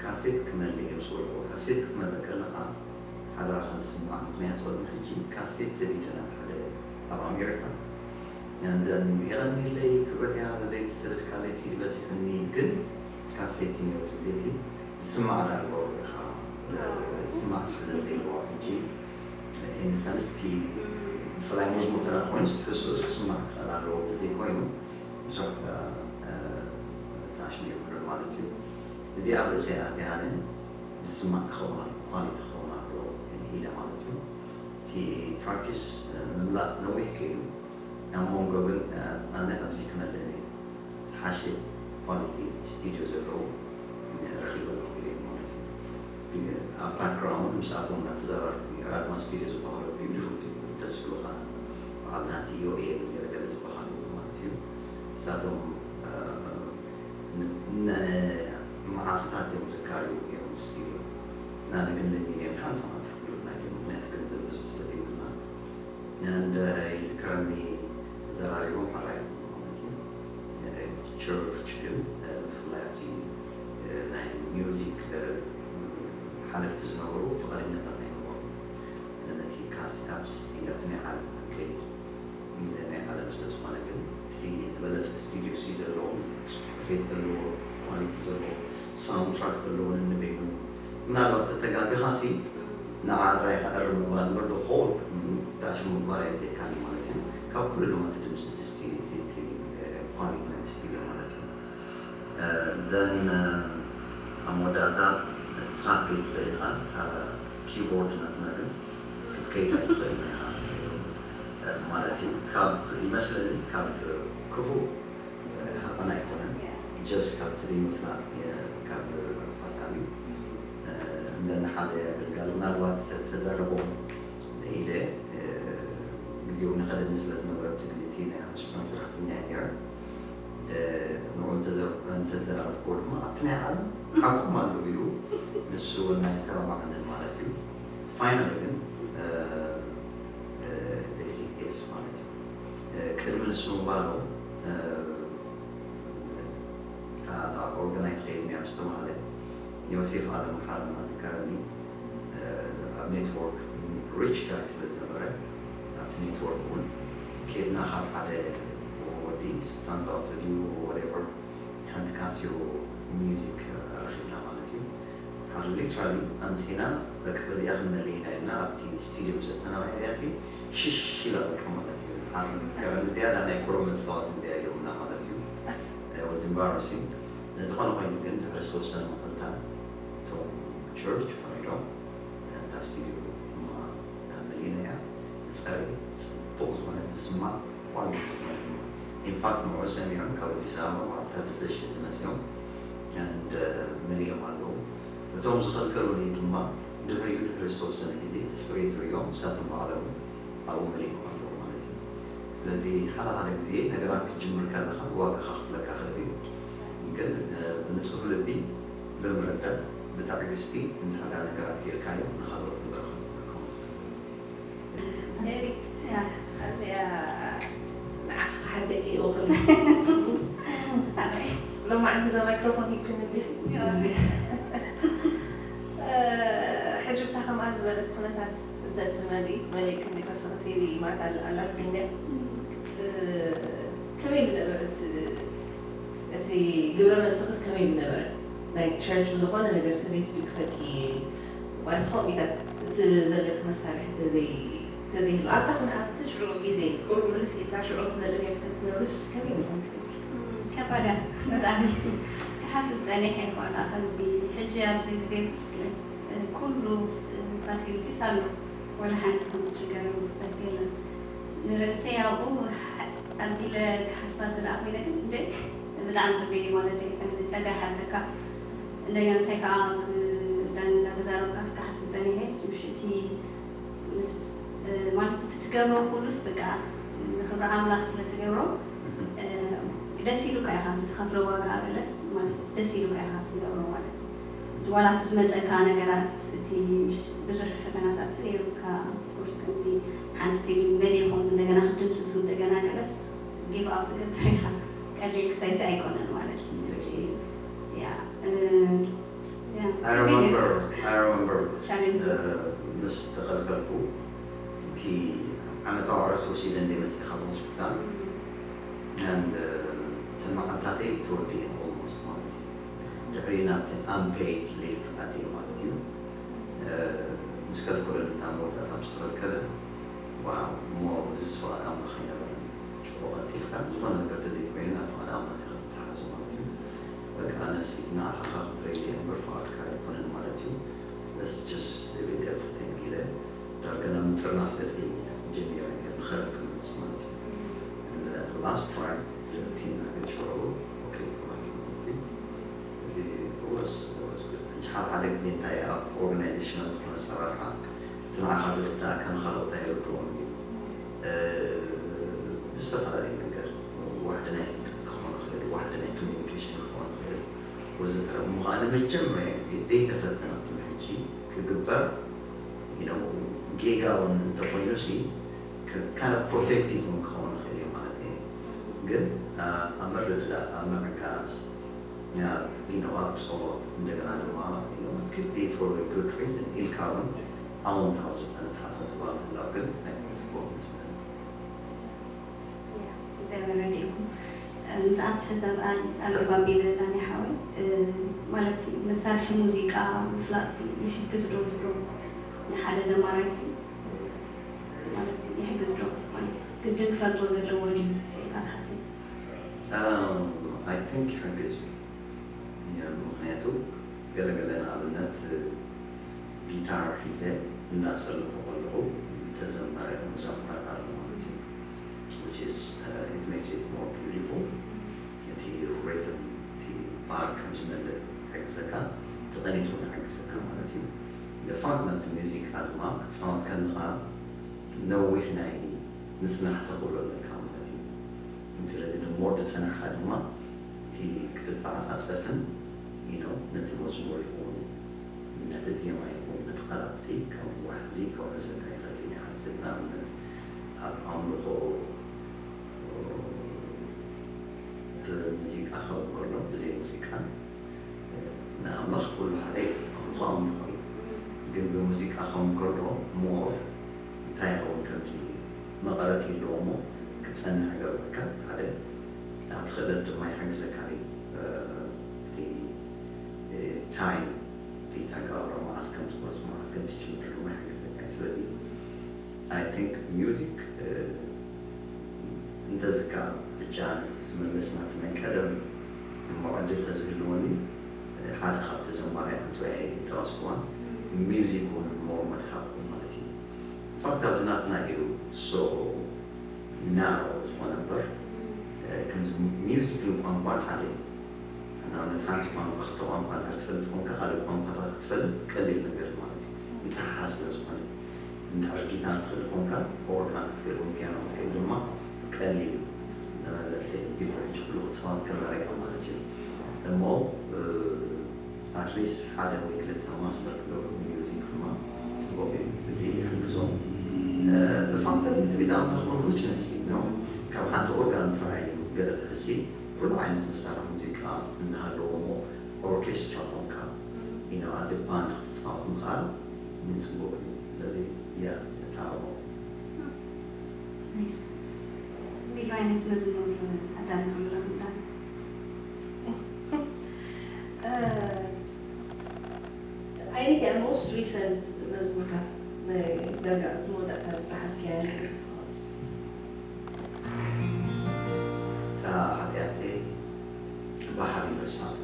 ካሴት ክመልእ እየ ምስ በልኩ፣ ካሴት ክትመልእ ከለኻ ሓደራኻ ዝስማዕ፣ ምኽንያቱ ቅድሚ ሕጂ ካሴት ሰዲደ ናብ ሓደ ኣብ ኣሜሪካ፣ and then የቐንየለይ ክብረት ይሃበለይ እቲ ዝሰደድካለይ ሲዲ በፂሑኒ፣ ግን ካሴት እዩ ነይሩ እቲ ግዜ እቲ ዝስማዕ ዳርጋ ወሪኻ ዝስማዕ ስለ ዘለዋ ሕጂ in the sense እቲ ብፍላይ መዝሙር ተራ ኮይኑስ ትሕዝቶኡስ ክስማዕ ክኽእል ኣለዎ እንተዘይኮይኑ ብዙሕ ተኣሽሚዑ ማለት እዩ። እዚኣ ኣብ ርእሰይ ኣትያ ኣነ ዝስማዕ ክኸውን ኣለዎ፣ ኳሊቲ ክኸውን ኣለዎ ኢለ ማለት እዩ። እቲ ፕራክቲስ ምምላእ ነዊሕ ከይዱ ኣብ መንጎ ግን ኣነ ኣብዚ ክመልእ እየ ዝሓሸ ኳሊቲ ስቱድዮ ዘለዎ ረኺበ ኣለኹ ኢለ ማለት እዩ። ኣብ ባክግራውንድ ምስኣቶም እናተዘራርኩ ነይረ። ኣድማ ስቱድዮ ዝበሃሉ ቢዩቲፉል ደስ ዝብሉኻ በዓል ናቲ ዮኤል ገለገለ ዝበሃሉ ማለት እዩ። ንሳቶም መዓልትታት እዮም ዘካርዩ ነይሮም ስቱድዮ። ናነ ግን ለሚንዮም ሓንቲ መዓልቲ ክብሉና እዮም፣ ምክንያቱ ገንዘብ ብዙሕ ስለ ዘይብልና። And ይዝከረኒ ተዘራሪቦም ሓራይ ማለት እዩ። ቸርች ግን ብፍላይ ኣብቲ ናይ ሚውዚክ ሓለፍቲ ዝነበሩ ፍቓደኛታት ኣይነበሩ። ነቲ ካስ ኣብቲ ኣብቲ ናይ ዓለም ክንከይድ ናይ ዓለም ስለ ዝኾነ ግን እቲ ዝበለጸ ስቱዲዮ ሲ ዘለዎ ጽሬት ዘለዎ ኳሊቲ ዘለዎ ሳውንድ ትራክ ዘለዎ ንንበይኑ ምናልባት ተተጋግኻ ሲ ንዓ ጥራይ ከዕርም ምባል እምበር the whole ዳሽ ምግባር የድልየካኒ ማለት እዩ። ካብ ኩሉ ድማ እቲ ድምፂ እቲ ስቲ- እቲ- እቲ ኳሊቲ ናይቲ ስቱዲዮ ማለት እዩ። ዘን ኣብ መወዳእታ ስራሕ ከይትኽእል ኢኻ እታ ኪቦርድ ናትና ግን ክትከይድ ኣይትኽእል ኢኻ ማለት እዩ። ካብ ይመስለኒ ካብ ክፉእ ሃቐና ኣይኮነን ጀስት ካብቲ ዘይምፍላጥ ካብ ሓሳብ እዩ። እንደና ሓደ ኣገልጋሊ ምናልባት ተዛረቦም ኢለ ግዜኡ ንኸደኒ ስለ ዝነበረ ኣብቲ ግዜ እቲ ናይ ሓሽፋን ሰራሕተኛ እየ ነይረ። ንዑ እንተዘራረብክዎ ድማ ኣብቲ ናይ ዓለም ዓኩም ኣለዉ ኢሉ ንሱ እውን ኣይተባባዓንን ማለት እዩ። ፋይናሊ ግን ስ ማለት እዩ ቅድሚ ንሱ ምባሉ እታ ኦርጋናይዝ ከይድኒ ምስ ተባሃለ ዮሴፍ ኣለምሓረና ዝከረኒ ኣብ ኔትወርክ ሪች ጋይ ስለ ዝነበረ ኣብቲ ኔትወርክ እውን ኬድና ካብ ሓደ ወዲ ስታንታውቶ ድዩ ወሬቨር ሓንቲ ካስዮ ሚውዚክ ረኺብና ማለት እዩ። ሓደ ሊትራሊ ኣምፂና በቃ በዚኣ ክንመልእ ኢና ኢልና ኣብቲ ስቱዲዮ ምስ ኣተናባዕናያ ሲ ሽሽ ኢላ በቃ ማለት እዩ። ሓደ ዝከረኒ ዝያዳ ናይ ቁሩብ መፃወቲ እንድያ ኢሎምና ማለት እዩ። ወዝ ኢምባራሲንግ። ዝኾነ ኮይኑ ግን ድሕሪ ዝተወሰነ መዓልታት እቶም ቸርች ፈሪዶም እታ ስቱዲዮ ድማ መሊእናያ። ንፀሪ ፅቡቕ ዝኾነ ዝስማዕ ኳሊቲ ዝኾነ ኢንፋክት ንዑ ሰሚዖም ካብ ኣዲስ ኣበባ ባዕልታት ተዘሽት መፅኦም and መሊኦም ኣለዉ። እቶም ዝኸልከሉኒ ድማ ድሕሪኡ ድሕሪ ዝተወሰነ ግዜ እቲ ጽሬት ርእዮም ንሳቶም ባዕሎም ኣብኡ መሊኦም ኣለዉ ማለት እዩ። ስለዚ ሓደ ሓደ ግዜ ነገራት ክትጅምር ከለኻ ዋጋ ከኽፍለካ ይኽእል እዩ። ግን ብንጹህ ልቢ ብምርዳእ ብትዕግስቲ እንድሕር ነገራት ጌርካዮ ንኻልኦት ንብረኻ ክትጠቀሙ ትኽእል። ሜሪ፣ ኣብዚኣ ንዓኻ ክሓተኪ እየ ወክል። ሎማዓንቲ እዛ ማይክሮፎን ሂብክኒ እንዲኺ። ሕጂ ብታ ከምኣ ዝበለት ኩነታት እንተትመሊ መሊእክኒ ከስኽስ ኢሊ ማታ ኣላትኒ እንድያ። ከመይ ምነበረት እቲ ግብረ መልስኽስ ከመይ ምነበረ? ናይ ቸርች ብዝኾነ ነገር ተዘይትድግፈኪ ማለት ከምኢታት እቲ ዘለኪ መሳርሒ ተዘይ ተዘይህሉ ኣብታ ኩነ ኣብቲ ሽዑ ግዜ ቁሩብ ምልስ ኢልካ ሽዑ ክትመልእ ነርካ ትነብርስ ከመይ ምኾንኪ? ከባድ እያ ብጣዕሚ። ክሓስብ ጸኒሐ እኮ ኣላ ከምዚ ሕጂ ኣብዚ ግዜ ዝስለ ኩሉ ፋሲሊቲስ ኣሎ። ወላ ሓንቲ ከምትሽገር ምፍታስ የለን። ንርእሰይ ኣብኡ ኣቢለ ክሓስባ እንተ ደኣ ኮይነ ግን እንደ ብጣዕሚ ከቢድ እዩ ማለት እዩ። ከምዚ ጸጋ ይሓተካ። እንደገና እንታይ ከዓ ዳኒ እንዳተዛረብካ እስካ ሓስብ ጸኒሐስ ምሽቲ ምስ ማለት እቲ ትገብሮ ኩሉስ በቃ ንክብሪ ኣምላኽ ስለ ትገብሮ ደስ ኢሉካ ኢኻ እቲ ትኸፍሎ ዋጋ በለስ ማለት ደስ ኢሉካ ኢኻ ትገብሮ ማለት እዩ። ዋላ እቲ ዝመፀካ ነገራት እቲ ብዙሕ ፈተናታት ነይሩካ ኦፍኮርስ ከምዚ ሓንቲ ሲዲ መሊእኹም እንደገና ክትድምስሱ እንደገና ገለስ ጊቭ ኣፕ ትገብር ኢኻ ቀሊል ክሳይሲ ኣይኮነን ማለት እዩ። ያ I remember, I remember ቻሌንጅ ምስ ተኸልከልኩ እቲ ዓመታዊ ዕረፍቲ ወሲደ እንደ መፅእ ካብ ሆስፒታል and እተን መዓልታተይ ተወዲኤን almost ማለት እዩ። ድሕሪ ናብቲ unpaid leave ኣትየ ማለት እዩ። ምስ ከልከለኒ እታ መወዳእታ ምስ ተኸልከለ wow እሞ እዚ ስፍራ ኣምላኽ ኣይነበረን። ሽዑ ቀልጢፍካ ዝኾነ ነገር ተዘይኮይኑ ናብ ፍቓድ ኣምላኽ ኢኻ ትተሓዝ ማለት እዩ። በቃ ኣነስ ንዓኻ ከኽብረይ እየ እምበር ፍቓድካ ኣይኮነን ማለት እዩ። Let's just leave it everything ኢለ ዳርጋ ናብ ምጥርናፍ ገጸይ ጀሚረ እየ ንኸረን ክምለስ ማለት እዩ። And the last try ቲም ናገድ ሽዑ okay ተባሂሉ ማለት እዩ። እዚ was was good። ሕጂ ሓደ ሓደ ግዜ እንታይ ኣብ ኦርጋናይዜሽናል ዝኾነ ኣሰራርሓ እቲ ንዓኻ ዝርዳእካ ንኻልኦት ኣይርድኦን እዩ። ብዝተፈላለየ መንገድ ዋሕዲ ናይ ፍልጠት ክኾን ይኽእል፣ ዋሕዲ ናይ ኮሚኒኬሽን ክኾን ይኽእል ወዘተረፈ። እሞ ከዓ ንመጀመርያ ግዜ ዘይተፈተነትሉ ሕጂ ክግበር you know ጌጋ እውን እንተኾይኑ ሲ kind of protective እውን ክኸውን ይኽእል እዩ ማለት እዩ። ግን ኣብ ምርድዳእ ኣብ ምዕጋዝ you know ኣብ ጸሎት እንደገና ድማ you know it could be for a good reason ኢልካ እውን ኣወንታዊ ዝኾነ ኣተሓሳስባ ምህላው ግን ናይ ጽቡቕ ይመስለኒ። እግዚኣብሔር ረድኢኩም። ምስኣት ሕዛብ ኣልባቢለ ላኒ ሓወይ ማለት መሳርሒ ሙዚቃ ምፍላጥ ይሕግዝ ዶ ትብሎ ንሓደ ዘማራይ ማለት ይሕግዝ ዶ ማለት ግድን ክፈልጦ ዘለዎ ድዩ ኢልካ ትሓስብ? I think ይሕግዝ እዩ። ምኽንያቱ ገለገለ ንኣብነት ጊታር ሒዘ እናጸለኹ ከለኹ ተዘመረ መዘምራት ኣሎ ማለት እዩ። Which is it makes it more beautiful። እቲ ሪትም እቲ ባር ከም ዝመልእ ይሕግዘካ፣ ተቐኒቱ እውን ይሕግዘካ ማለት እዩ። The fact ናብቲ ሙዚቃ ድማ ክትጻወት ከለኻ ነዊሕ ናይ ምጽናሕ ተኽእሎ ኣለካ ማለት እዩ። ስለዚ the more ዝጸናሕካ ድማ እቲ ክትተዓጻጸፍን you know ነቲ መዝሙር ይኹን ነቲ ዜማ ይኹን ነቲ ቃላት እዚ ካብ ዋሕዚ ከውሕሰካ ይኽእል እዩ ይሓስብ። ንኣብነት ኣብ ኣምልኾ ብሙዚቃ ክኸውን ከሎ ብዘይ ሙዚቃ ንኣምላኽ ኩሉ ሓደ እዩ። ኣምልኾ ኣምልኾ እዩ። ግን ብሙዚቃ ክኸውን ከሎ more እንታይ ይኸውን ከምዚ መቐረት ይህልዎ እሞ ክትጸንሕ ይገብረካ ሓደ ኣብቲ ክእለት ድማ ይሕግዘካ እዩ። እቲ ታይም እቲ ኣገባብራ መዓስ ከም ትቆርጽ መዓስ ከም ትጅምር ድማ ይሕግዘካ እዩ። ስለዚ I think music እንተዝከኣል ብቻ ነቲ ዝምልስ ናቲ ናይ ቀደም እሞ ዕድል ተዝህልወኒ ሓደ ካብቲ ዘማርያ ኣንትዋይ ይጠቐስኩዋ music እውን more መድሃብኩም ማለት እዩ። In fact ኣብዚ ናትና እዩ so narrow ዝኾነ እምበር ከምዚ music ን ቋንቋን ሓደ እዩ። ንኣብነት ሓንቲ ቋንቋ ክልተ ቋንቋ እንድሕር ትፈልጥ ኮንካ ካልእ ቋንቋታት ክትፈልጥ ቀሊል ነገር ማለት እዩ። ይተሓሓዝ ስለ ዝኾነ፣ እንድሕር ጊታር ትኽእል ኮንካ፣ ኦርጋን ክትክእል ወይ ፒያኖ ክትክእል ድማ ቀሊል እዩ። ንመለሲ ቢልቦርድ ችግሩ ክትፃወት ከመረያ ማለት እዩ። እሞ ኣትሊስት ሓደ ወይ ክልተ ማስተር ክገብሩ ሚውዚክ ድማ ፅቡቅ እዩ። እዚ ይሕግዞም። ብፋክተር ትሪት ኣምታ ክብሉ ዊችነስ እዩ ነው። ካብ ሓንቲ ኦርጋን ጥራይ እዩ። ገለ ትሕሲ ኩሉ ዓይነት መሳርሒ ሙዚቃ እናሃለዎ እሞ ኦርኬስትራ ኮንካ ኢና ኣዚ ባንድ ክትፃወት ምኽኣል ንፅቡቅ እዩ። ስለዚ ያ ነታረሞ። ናይስ። ቢሉ ዓይነት መዝሙር ኣዳኒ ክምረኽ እንዳ ኣይነት እያ ሞስት ሪሰንት መዝሙርካ ናይ ደርጋ መወዳእታ ዝፀሓፍክያ ትኸውን። እታ ሓጢኣተይ ባሕሪ ረሳዕቲ።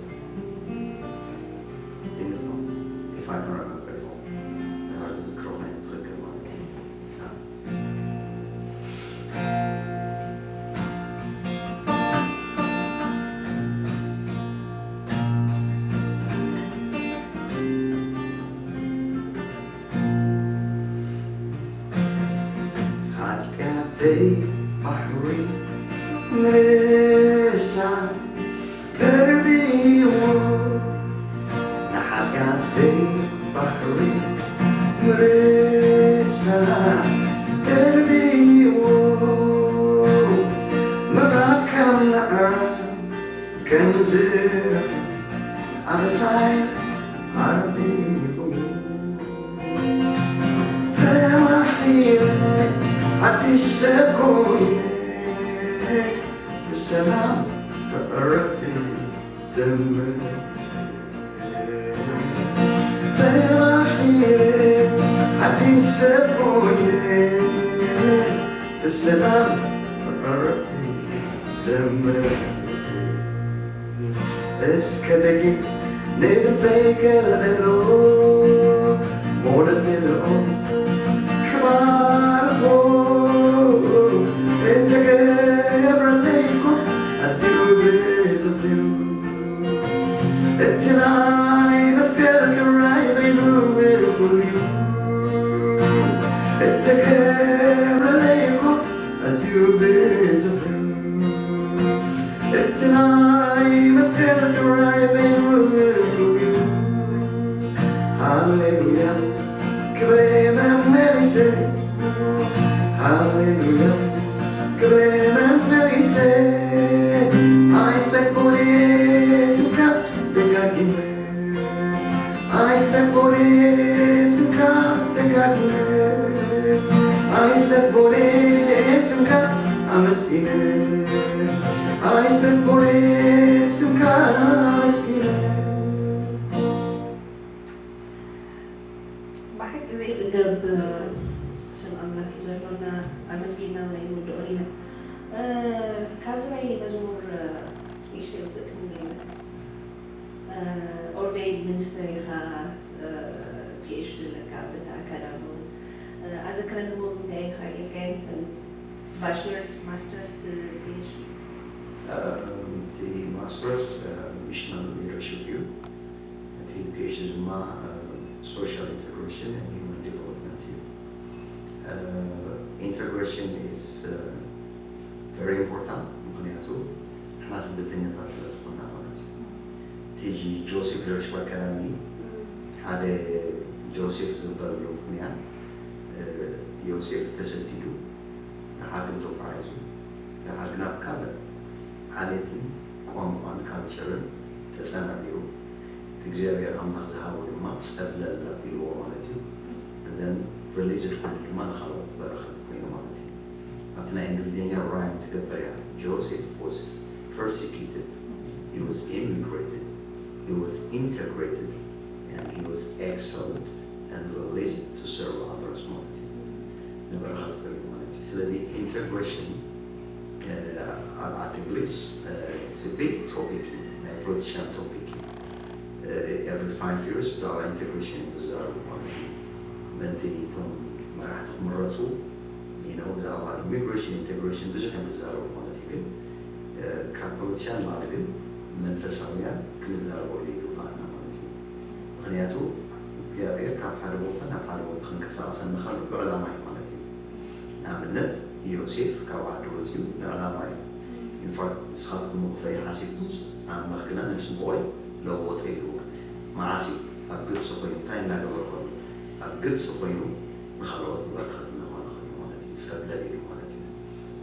If I can remember it all. ድሓር ዝዝክሮ ኮይኑ ትኽክል ማለት እዩ። ሓጢኣተይ ባሕሪ ምርሳዕ ደርቢዎ፣ ንሓጢኣተይ ባሕሪ ምርሳዕ ደርቢዎ፣ ምብራቕ ካብ ምዕራብ ከም ዝረብ ኣበሳይ ዓርቢቡ። ተማሒረ ሓድሽ ሰብ ኮይነ፣ ብሰላም ብዕረፍቲ ተመ-፣ ተማሒረ ሓድሽ ሰብ ኮይነ፣ ብሰላም ብዕረፍቲ ተመ-፣ እስከ ደጊም ንድምፀይ ከልዕሎ፣ ሞደተልኦ ክባርኮ እተገብረለይ እኮ ኣዝዩ ብዙሕ እዩ። እቲ ናይ መስቀል ክብራይ በይኑ እኹል እዩ። እተገብረለይ እኮ ኣዝዩ ብዙሕ እዩ። እቲ ናይ መስቀል ክብራይ በይኑ እኹል እዩ። ሃሌሉያ ክብሬ መመሊሰ፣ ሃሌሉያ ክብሬ መመሊሰ፣ ኣይሰግድ ስምካ ደጋጊመ፣ ኣይሰግድ ስምካ ደጋጊመ፣ ኣይሰግድ ስምካ ኣመስጊነ፣ ኣይሰግድ ስምካ ኣመስጊነ። ብሓቂ ዘይፅገብ ስም ኣምላኽ እዩ ዘሎና። ኣመስጊና እውን ኣይንውድኦን ኢና። እ፣ ካብዚ ናይ መዝሙር፣ እ፣ ንእሽተይ ውፅእ ክንብል ኢና። እ፣ ኦርዴይንድ ሚኒስተር ኢኻ፣ እ፣ ፒ ኤች ዲ ኣለካ፣ በቲ ኣካዳሚ እውን፣ እ፣ ኣዘክረኒ እሞ ብምንታይ ኢኻ ጌርካየን እተን ባችለርስ፣ ማስተርስ፣ ፒ ኤች ዲ? እቲ ማስተርስ ሚሽናል ሊደርሽፕ እዩ። እቲ ፒ ኤች ዲ ድማ ሶሻል ኢንተግሬሽን ኤንድ ሂውማን ዲቨሎፕመንት እዩ። ኢንተግሬሽን ኢዝ ቨሪ ኢምፖርታንት፣ ምኽንያቱ ንሕና ስደተኛታት ስለ ዝኾና ማለት እዩ። እቲ ጂ-፣ ጆሴፍ ሊደርሽፕ ኣካዳሚ ሓደ ጆሴፍ ዝበሎ ምኽንያት፣ እ፣ ዮሴፍ ተሰዲዱ ደሓር ግን ተጓዒዙ፣ ደሓር ግን ኣብ ካልእ ዓሌትን ቋንቋን ካልቸርን ተጸናቢሩ፣ እቲ እግዚኣብሔር ኣምላኽ ዝሃቦ ድማ ጸብለል ኣቢልዎ ማለት እዩ። And then ሪሊዝድ ኮይኑ ድማ ንኻልኦት በረኸት ኮይኑ ማለት እዩ። ኣብቲ ናይ እንግሊዝኛ ራይም ትገብር እያ። Joseph was persecuted, he was immigrated, he was integrated, and he was exiled and released to serve others ማለት እዩ። ንበረኸት ኮይኑ ማለት እዩ። ስለዚ ኢንተግሬሽን፣ እ፣ ኣብ ዓዲ እንግሊዝ፣ እ፣ it's a big topic እዩ፣ ናይ ፖለቲሽያን ቶፒክ እዩ። እ፣ ኤቭሪ ፋይቭ ይርስ ብዛዕባ ኢንተግሬሽን እዮም ዝዛረቡ ማለት እዩ። ምእንቲ እቶም መራሕቲ ክምረፁ፣ you know፣ ብዛዕባ ኢሚግሬሽን፣ ኢንተግሬሽን ብዙሕ እዮም ዝዛረቡ ማለት እዩ። ግን፣ እ፣ ካብ ፖለቲሽያን ንላዕሊ ግን መንፈሳውያን ክንዛረበሉ ይግባኣና ማለት እዩ። ምኽንያቱ እግዚኣብሔር ካብ ሓደ ቦታ ናብ ሓደ ቦታ ክንቀሳቐሰኒ ከሎ ብዕላማ እዩ ማለት እዩ። ንኣብነት ዮሴፍ ካብ ዓዲ ወፂኡ ንዕላማ እዩ። ኢንፋክት ንስኻትኩም እኮ ሓሲብኩም ኣምላኽ ግና ንፅቡቐይ ለወጦ ኢልዎ። መዓስ እዩ? ኣብ ግብፂ ኮይኑ እንታይ እናገበረ ከሎ? ኣብ ግብፂ ኮይኑ ንኻልኦት በረኸት እናኾነ ከሎ ማለት እዩ። ፀብለል ኢሉ ማለት እዩ።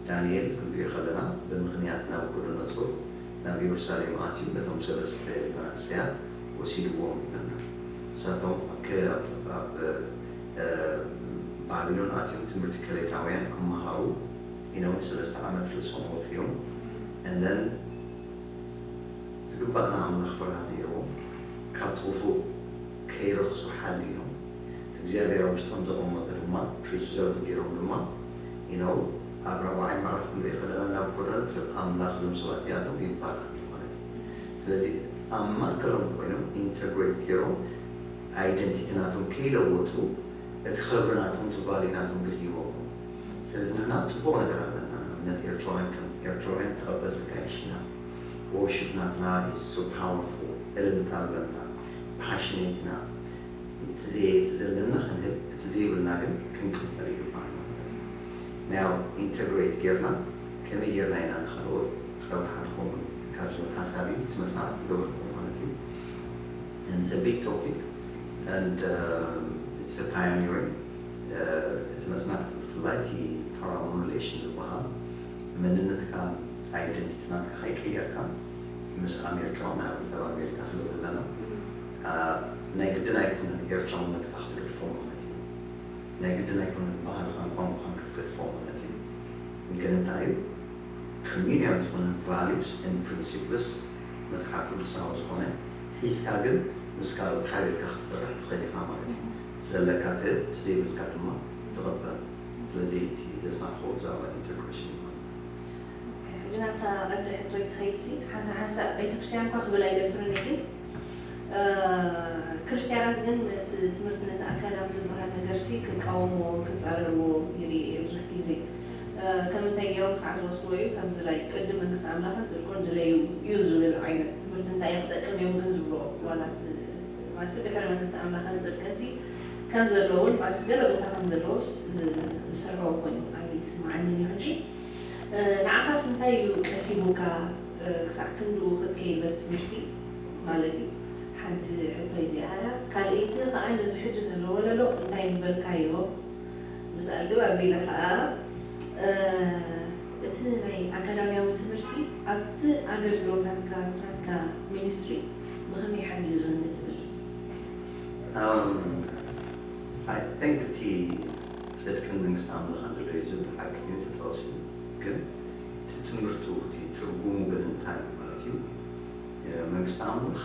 ዳንኤል ክንሪኦ ከለና ብምኽንያት ናቡኮዶነፆር ናብ ኢየሩሳሌም ኣትዩ ነቶም ሰለስተ መናእሰያት ወሲድዎም ይብለና። ንሳቶም ኣብ ከ- ኣብ ኣብ ባቢሎን ኣትዮም ትምህርቲ ከለዳውያን ክመሃሩ ኢሎም ሰለስተ ዓመት ርእሶም ወፍዮም። And then ዝግባእ ንኣምላኽ ፍርሃት ነይርዎም፣ ካብቲ ክፉእ ከይረኽሱ ሓሊኖም፣ እቲ እግዚኣብሔር ኣብ ውሽጦም ዘቐመጦ ድማ ፕሪዘርቭ ገይሮም ድማ ኢነው ኣብ ራብዓይ ምዕራፍ ክንሪኦ ከለና ናቡኮዶነፆር ኣምላኽ እዞም ሰባት እዚኣቶም ይባረኽ ማለት እዩ። ስለዚ ኣብ ማእከሎም ኮይኖም ኢንተግሬት ገይሮም ኣይደንቲቲ ናቶም ከይለወጡ እቲ ክብሪ ናቶም እቲ ቫልዩ ናቶም ግን ሂቦሞ። ስለዚ ንሕና ፅቡቕ ነገር ኣለና። ንኣብነት ኤርትራውያን ከም ኤርትራውያን ተቐበልቲ ጋይሽ ኢና። ወርሺፕ ናትና is so powerful። እልልታ ኣለና፣ ፓሽኔት ኢና። እቲ ዘየ- እቲ ዘለና ክንህብ፣ እቲ ዘይብልና ግን ክንቅበል ይግባና ማለት እዩ። ናው ኢንተግሬት ጌርና ከመይ ጌርና ኢና ንካልኦት ረብሓ ንኸውን ካብ ዝብል ሓሳብ እዩ እቲ መፅናዕቲ ዝገበርኩዎ ማለት እዩ። And it's a big topic and uh, it's a pioneering. Uh, እቲ መፅናዕቲ ብፍላይ እቲ ፓራሞን ሪሌሽን ዝበሃል መንነትካ ኣይደንቲቲ ናትካ ከይቀየርካ ምስ ኣሜሪካውን ንኣብነት ኣብ ኣሜሪካ ስለ ዘለና ናይ ግድን ኣይኮነን ኤርትራውነትካ ክትገድፎ ማለት እዩ። ናይ ግድን ኣይኮነን ባህልኻን ቋንቋኻን ክትገድፎ ማለት እዩ። ግን እንታይ እዩ ኮሚኒያል ዝኾነ ቫሉስ ን ፕሪንሲፕልስ መፅሓፍ ቅዱሳዊ ዝኾነ ሒዝካ ግን ምስ ካልኦት ሓቢርካ ክትሰርሕ ትኽእል ኢኻ ማለት እዩ። ዘለካ ትህብ፣ ዘይብልካ ድማ ትቕበል። ስለዚ እቲ ዘፅናዕክዎ ብዛዕባ ኢንተግሬሽን ማለት እዩ። ሕጂ ናብታ ቀንዲ ሕቶይ ክኸይድ ሲ ሓንሳ ሓንሳ ቤተክርስትያን እኳ ክብል ኣይደፍርን እየ ግን ክርስትያናት ግን ነቲ ትምህርቲ ነቲ ኣካዳሚ ዝበሃል ነገር ሲ ክቃወምዎ ክፃረርዎ ይርኢ እየ ብዙሕ ግዜ ከም እንታይ ገይሮም ክሳዕ ዝወስድዎ እዩ ከምዚ ላይ ቅድም መንግስቲ ኣምላኽን ፅድቁን ድለዩ እዩ ዝብል ዓይነት ትምህርቲ እንታይ እዩ ክጠቅም እዮም ግን ዝብሎ ዋላ ማለት ድሕሪ መንግስቲ ኣምላኽን ፅድቅን ሲ ከም ዘለውን ማለት ገለ ቦታ ከም ዘለዎስ ዝሰርሕዎ ኮይኑ ኣነ ይስምዓኒ እዩ ሕጂ ንዓኻስ እንታይ እዩ ቀሲቡካ ክሳዕ ክንድኡ ክትከይድ በቲ ትምህርቲ ማለት እዩ ሓንቲ ሕቶ እዚኣ እያ ካልኣይቲ ከዓ ነዚ ሕጂ ዘሎ ወለዶ እንታይ ምበልካዮ ምስ ኣልግብ ኣቢለ ከዓ እቲ ናይ ኣካዳሚያዊ ትምህርቲ ኣብቲ ኣገልግሎታትካ ናትካ ሚኒስትሪ ብኸመይ ሓጊዙ ንትብል I think እቲ ፅድቅን መንግስቲ ኣምላኽን ድለዩ ዝብል ሓቂ እዩ ተጠቕሲ ግን እቲ ትምህርቱ እቲ ትርጉሙ ግን እንታይ ማለት እዩ መንግስቲ ኣምላኽ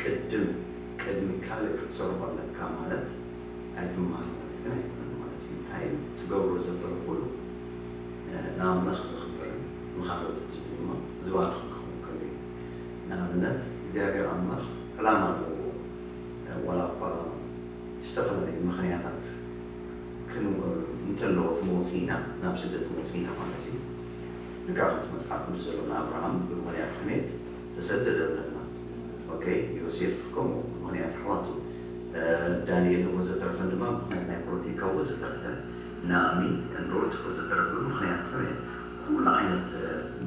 ቅድም ቅድሚ ካልእ ክትሰርሖ ኣለካ ማለት ኣይትምሃር ማለት ግን ኣይኮነን ማለት እዩ እንታይ ትገብሮ ዘበለ ኩሉ ንኣምላኽ ዘኽብርን ንኻልኦት ህዝቢ ድማ ዝባርኽ ክኸውን ከሎ እዩ ንኣብነት እግዚኣብሔር ኣምላኽ ዕላማ ኣለዎ ዋላ እኳ ዝተፈላለዩ ምኽንያታት እንተለዎ እቲ መውፅኢና ናብ ስደት መውፅኢና ማለት እዩ ልካ ከምቲ መፅሓፍ ቅዱስ ዘሎ ንኣብርሃም ብምኽንያት ጥሜት ተሰደደ ብለና ኦኬ ዮሴፍ ከምኡ ብምኽንያት ኣሕዋቱ ዳንኤል ወዘተረፈን ድማ ምኽንያት ናይ ፖለቲካ ወዘተረፈ ናእሚ ሩት ወዘተረፈ ብምኽንያት ጥሜት ኩሉ ዓይነት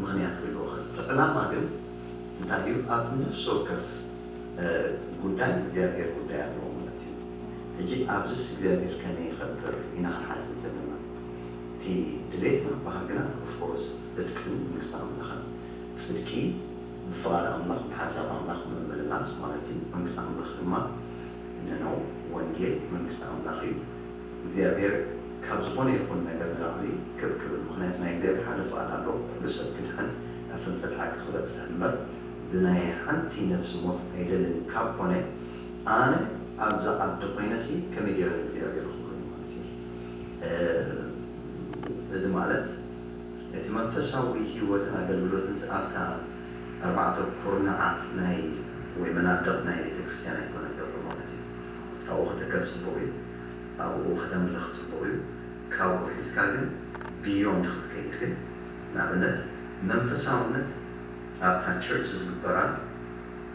ምኽንያት ክህልዎ ይኽእል እቲ ዕላማ ግን እንታይ እዩ ኣብ ነፍሲ ወከፍ ጉዳይ እግዚኣብሔር ጉዳይ ኣለዎ ማለት እዩ ሕጂ ኣብዚስ እግዚኣብሔር ከመይ ይኸብር ኢና ክንሓስብ ዘለና እቲ ድሌትና ባህግና ኦፍኮርስ ፅድቅን መንግስቲ ኣምላኽን ፅድቂ ብፍቓድ ኣምላኽ ብሓሳብ ኣምላኽ ምምልላስ ማለት እዩ መንግስቲ ኣምላኽ ድማ ንነው ወንጌል መንግስቲ ኣምላኽ እዩ እግዚኣብሔር ካብ ዝኾነ ይኹን ነገር ንላዕሊ ክብ ክብል ምኽንያቱ ናይ እግዚኣብሔር ሓደ ፍቓድ ኣሎ ኩሉ ሰብ ክድሕን ናብ ፍልጠት ሓቂ ክበፅሕ እምበር ብናይ ሓንቲ ነፍሲ ሞት ኣይደልን ካብ ኮነ ኣነ ኣብዛ ዓዲ ኮይነሲ ከመይ ገይረ ንእግዚኣብሔር ክብሎ ማለት እዩ እዚ ማለት እቲ መንፈሳዊ ህይወትን ኣገልግሎትን ኣብታ ኣርባዕተ ኩርናዓት ናይ ወይ መናድቕ ናይ ቤተክርስትያን ኣይኮነን ዘሎ ማለት እዩ ካብኡ ከተከብ ፅቡቕ እዩ ኣብኡ ከተምልኽ ፅቡቕ እዩ ካብኡ ሒዝካ ግን ብዮንድ ክትከይድ ግን ንኣብነት መንፈሳውነት ኣብታ ቸርች ዝግበራ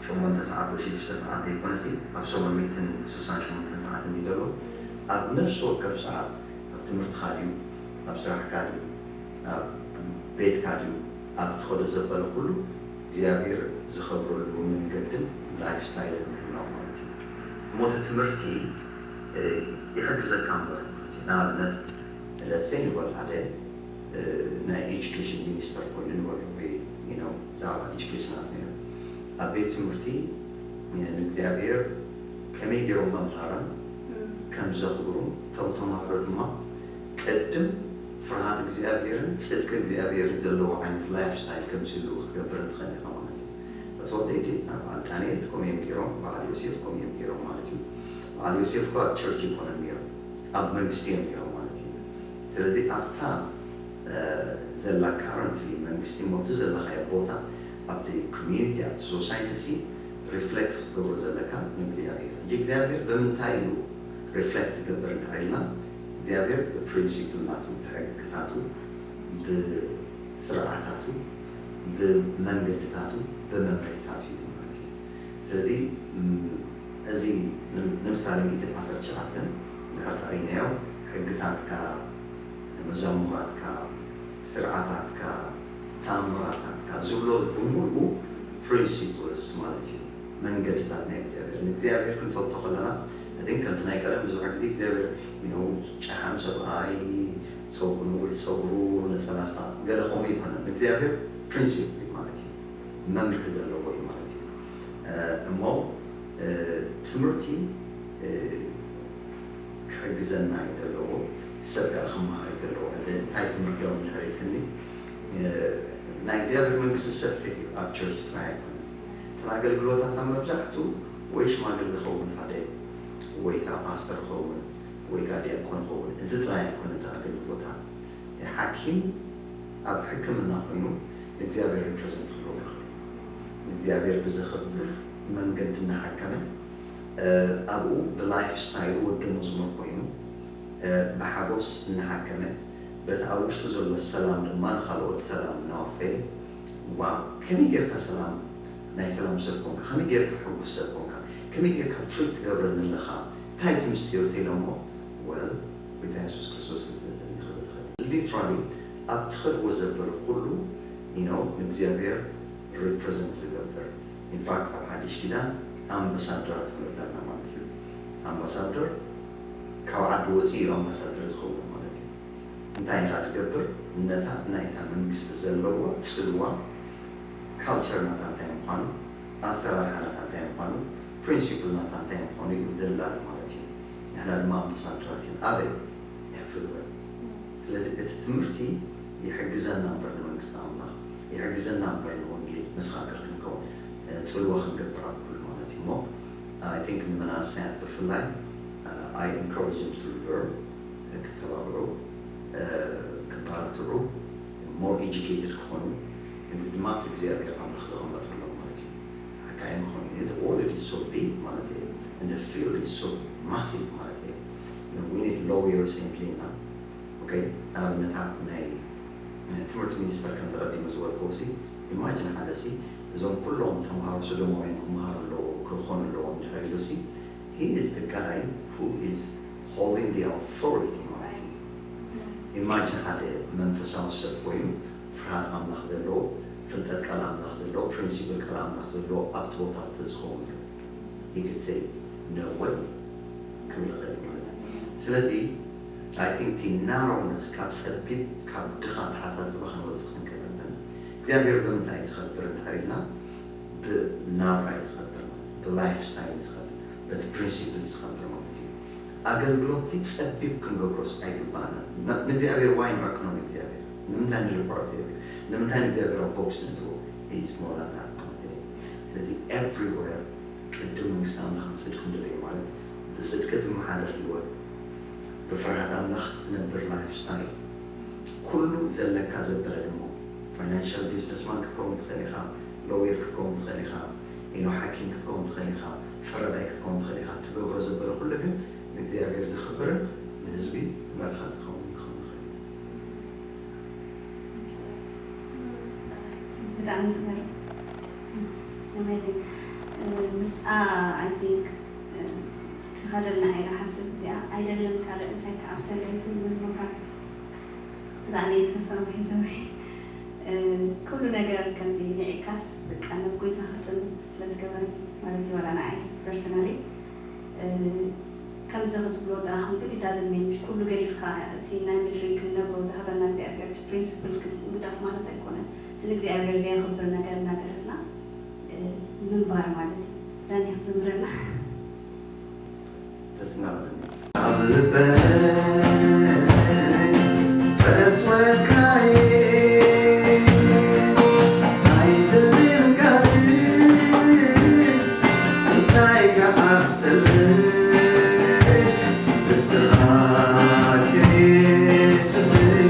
ሸሞንተ ሰዓት ወይ ሽዱሽተ ሰዓት ዘይኮነሲ ኣብ ሰሙን ሚእትን ስሳን ሸሞንተን ሰዓት እንዲ ዘሎ ኣብ ነፍሲ ወከፍ ሰዓት ኣብ ትምህርትኻ ድዩ ኣብ ስራሕካ ድዩ ኣብ ቤትካ ድዩ ኣብ ትኸዶ ዘበለ ኩሉ እግዚኣብሔር ዝኸብረሉ መንገድን ላይፍ ስታይልን ምህላው ማለት እዩ። እሞ እቲ ትምህርቲ ይሕግዘካ እምበር ማለት እዩ። ንኣብነት ለትሰይ ንበል ሓደ ናይ ኤጁኬሽን ሚኒስተር ኮይኑ ንበል ወይ ብዛዕባ ኤጁኬሽናት ነይሩ ኣብ ቤት ትምህርቲ ንእግዚኣብሔር ከመይ ገይሮም መምሃራን ከም ዘኽብሩ እቶም ተምሃሮ ድማ ቅድም ፍርሃት እግዚኣብሔርን ፅድቂ እግዚኣብሔርን ዘለዎ ዓይነት ላይፍ ስታይል ከም ዝህልው ክትገብር እንትኽእል ኢኻ ማለት እዩ። ተስወልደ ዲ በዓል ዳንኤል ከምኡ እዮም ገይሮም፣ በዓል ዮሴፍ ከምኡ እዮም ገይሮም ማለት እዩ። በዓል ዮሴፍ እኳ ቸርች ይኮነ ነይሮም ኣብ መንግስቲ እዮም ነይሮም ማለት እዩ። ስለዚ ኣብታ ዘላ ካረንትሊ መንግስቲ ሞቱ ዘለኻዮ ቦታ ኣብቲ ኮሚኒቲ ኣብቲ ሶሳይቲ ሲ ሪፍሌክት ክትገብሮ ዘለካ ንእግዚኣብሔር እ እግዚኣብሔር ብምንታይ እዩ ሪፍሌክት ዝገብር እንድሕር ኢልና እግዚኣብሔር ብፕሪንሲፕል ናቱ ብሕግታቱ ብስርዓታቱ ብመንገድታቱ ብመምርሒታቱ እዩ ማለት እዩ። ስለዚ እዚ ንምሳሌ ሚእትን ዓሰርተ ሸዓተን እንድሕር ርኢናዮ ሕግታትካ መዛሙራትካ ስርዓታትካ ተኣምራታትካ ዝብሎ ብምልኡ ፕሪንሲፕልስ ማለት እዩ። መንገድታት ናይ እግዚኣብሔር ንእግዚኣብሔር ክንፈልጦ ከለና እን ከምቲ ናይ ቀደም ብዙሕ ግዜ እግዚኣብሔር ጨሓም ሰብኣይ ፀጉሩ ነፀላ ስታ ገለ ከምኡ ይኮነን እግዚኣብሔር ፕሪንሲፕል ማለት እዩ። መምርሒ ዘለዎ እዩ ማለት እዩ። እሞ ትምህርቲ ክሕግዘና እዩ ዘለዎ። ሰብ ከዓ ክመሃር እዩ ዘለዎ። እንታይ ትምህርቲ ዮም ንሕሪልክኒ ናይ እግዚኣብሔር መንግስቲ ሰፊሕ እዩ። ኣብ ቸርች ጥራይ ኣይኮነ ተን ኣገልግሎታት ኣብ መብዛሕቱ ወይ ሽማግለ ኸውን ሓደ ወይ ከዓ ፓስተር ኸውን ወይ ከዓ ዲያቆን ኸውን እዚ ጥራይ ኣይኮነ ተ ኣገልግሎታት ሓኪም ኣብ ሕክምና ኮይኑ ንእግዚኣብሔር ሪፕሬዘንት ክገብሩ ይኽእል። ንእግዚኣብሔር ብዘኽብር መንገዲ እናሓከመ ኣብኡ ብላይፍ ስታይሉ ወዲ መዝሙር ኮይኑ ብሓጎስ እናሓከመ በቲ ኣብ ውሽጡ ዘሎ ሰላም ድማ ንካልኦት ሰላም እናወፈየ ዋ ከመይ ጌርካ ሰላም ናይ ሰላም ሰብ ኮንካ ከመይ ጌርካ ሕጉስ ሰብ ኮንካ ከመይ ጌርካ ትሪት ትገብረኒ ኣለኻ እንታይ እቲ ምስጢሩ ተኢሎሞ ወል ጎይታ የሱስ ክርስቶስ ክዘለኒ ክብል ይኽእል ሊትራሊ ኣብ ትኸድዎ ዘበለ ኩሉ you know ንእግዚኣብሔር ሪፕረዘንት ዝገብር ኢንፋክት ኣብ ሓድሽ ኪዳን ኣምባሳደራት ንብለና ማለት እዩ ኣምባሳደር ካብ ዓዲ ወፂ እዩ ኣምባሳደር ዝኸውን ማለት እዩ እንታይ ኢኻ ትገብር ነታ ናይታ መንግስቲ ዘለዋ ፅልዋ ካልቸር ናታ እንታይ ምዃኑ ኣሰራርሓ ናታ እንታይ ምዃኑ ፕሪንሲፕል ናታ እንታይ ምዃኑ እዩ ዘላሊ ማለት እዩ ንሕና ድማ ኣምባሳደራት ኢና ኣበይ ኤቭሪወር ስለዚ እቲ ትምህርቲ ይሕግዘና እምበር ንመንግስቲ ኣምላኽ ይሕግዘና እምበር ንወንጌል መሰኻክር ክንከውን ፅልዋ ክንገብር ኣብ ኩሉ ማለት እዩ እሞ I think ንመናእሰያት ብፍላይ I encourage them to learn ክተባብዑ ክባራትዑ more educated ክኾኑ እዚ ድማ እቲ እግዚኣብሔር ኣምላኽ ዘቐመጠሎም ማለት እዩ ሓካይም ክኾኑ the world is so big ማለት እዩ and the field is so massive ማለት እዩ we need lawyers in Kenya okay ንኣብነታት ናይ ትምህርቲ ሚኒስተር ከም ተቐዲሙ ዝበልክዎ ሲ ኢማጅን ሓደ ሲ እዞም ኩሎም ተምሃሮ ሶዶማውያን ክመሃሩ ኣለዎ ክኾኑ ኣለዎም ድሕር ኢሉ ሲ he is the guy who is holding the authority ማለት እዩ ኢማጅን ሓደ መንፈሳዊ ሰብ ኮይኑ ፍርሃት ኣምላኽ ዘለዎ ፍልጠት ቃል ኣምላኽ ዘለዎ ፕሪንሲፕል ቃል ኣምላኽ ዘለዎ ኣብቲ ቦታ ተዝኸውን ይግዘይ ነወል ክብል ይኽእል ማለት እዩ ስለዚ I think እቲ ናሮነስ ካብ ፀቢብ ካብ ድኻ ተሓሳስባ ክንወፅእ ክንክእል ኣለና እግዚኣብሔር ብምንታይ ዝኸብር እንድሕር ኢልና ብናብራ እዩ ዝኸብር ማለት ብላይፍ ስታይል ዝኸብር በቲ ፕሪንሲፕል ዝኸብር ማለት እዩ ኣገልግሎት ሲ ፀቢብ ክንገብሮስ ኣይግባእና ንእግዚኣብሔር ዋይ ንዕቅኖ ንእግዚኣብሔር ንምንታይ ንልክዖ እግዚኣብሔር ንምንታይ ንእግዚኣብሔር ኣብ ቦክስ ነትዎ is more than that ማለት እዩ ስለዚ everywhere ቅድም መንግስቲ ኣምላኽን ፅድቅን ንርኢ ማለት ብፅድቂ ዝመሓደር ህይወት ብፍርሃት ኣምላኽ ዝነብር ላይፍ ስታይል ኩሉ ዘለካ ዘበለ ድሞ ፋይናንሻል ቢዝነስማን ክትከውን ትኽእል ኢኻ ሎየር ክትከውን ትኽእል ኢኻ ኢኖ ሓኪም ክትከውን ትኽእል ኢኻ ፈራዳይ ክትከውን ትኽእል ኢኻ ትገብሮ ዘበለ ኩሉ ግን ንእግዚኣብሔር ዘኽብርን ንህዝቢ በረኸት ዝኸውን ክኸውን ይኽእል እዩ ብጣዕሚ ዝገርም ኣሜዚንግ ምስኣ I think ትኸደልና ኢለ ሓስብ። እዚኣ ኣይደልን ካልእ እንታይ ከኣ ኣብ ሰለይትን መዝሙርካ ብዛዕባ ናይ ዝፈፈረ ሒዘ ኩሉ ነገር ከምዚ ንዒካስ በቃ ናብ ጎይታ ክጥምት ስለ ትገብረኒ ማለት እዩ። ዋላ ንዓይ personally ከምዚ ክትብሎ ጥራኹም ግን it doesn't mean ኩሉ ገዲፍካ እቲ ናይ ምድሪ ክንነብሮ ዝሃበና እግዚኣብሔር እቲ principle ምግዳፍ ማለት ኣይኮነን። እቲ ንእግዚኣብሔር ዘየኽብር ነገር እናገደፍና ምንባር ማለት እዩ። ዳኒ ክትዝምረና ደስ እናበለኒ ኣብ ልበይ ፈትወካየ ኣይትልም ካልእ እንታይ ከዓብሰለይ እስኻ የሱሰይ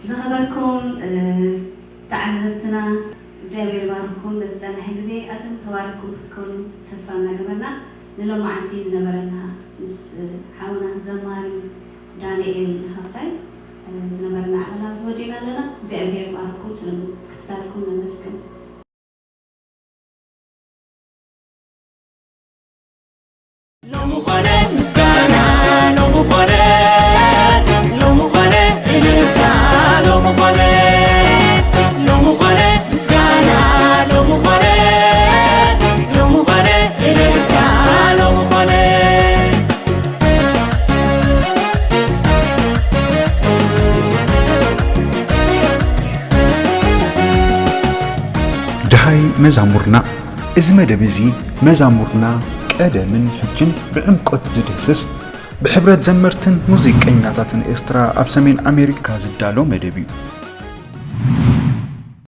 ዝኸበርኩም ተዓዘብትና እግዚኣብሔር ይባርኩም። በዝፀንሐ ግዜ ኣዝዮም ተባሪኩም ክትከኑ ተስፋ እናገበርና ንሎማዓንቲ ዝነበረና ምስ ሓውና ዘማሪ ዳንኤል ሃብታይ ዝነበረና ዕላል ኣብዚ ወዲእና ኣለና። እግዚኣብሔር ይባርኩም። ስለ ምክትታልኩም ነመስግን። ሎሚ ኾነ ምስጋና ሎሚ ኾነ ሎሚ ኾነ እልልታ ሎሚ ኾነ ሎሚ ኾነ ምስጋና ሎሚ ኾነ ሎሚ ኾነ እልልታ ሎሚ ኾነ ደሃይ መዛሙርና። እዚ መደብ እዚ መዛሙርና ቀደምን ሕጅን ብዕምቆት ዝድህስስ፣ ብሕብረት ዘመርትን ሙዚቀኛታትን ኤርትራ ኣብ ሰሜን ኣሜሪካ ዝዳሎ መደብ እዩ።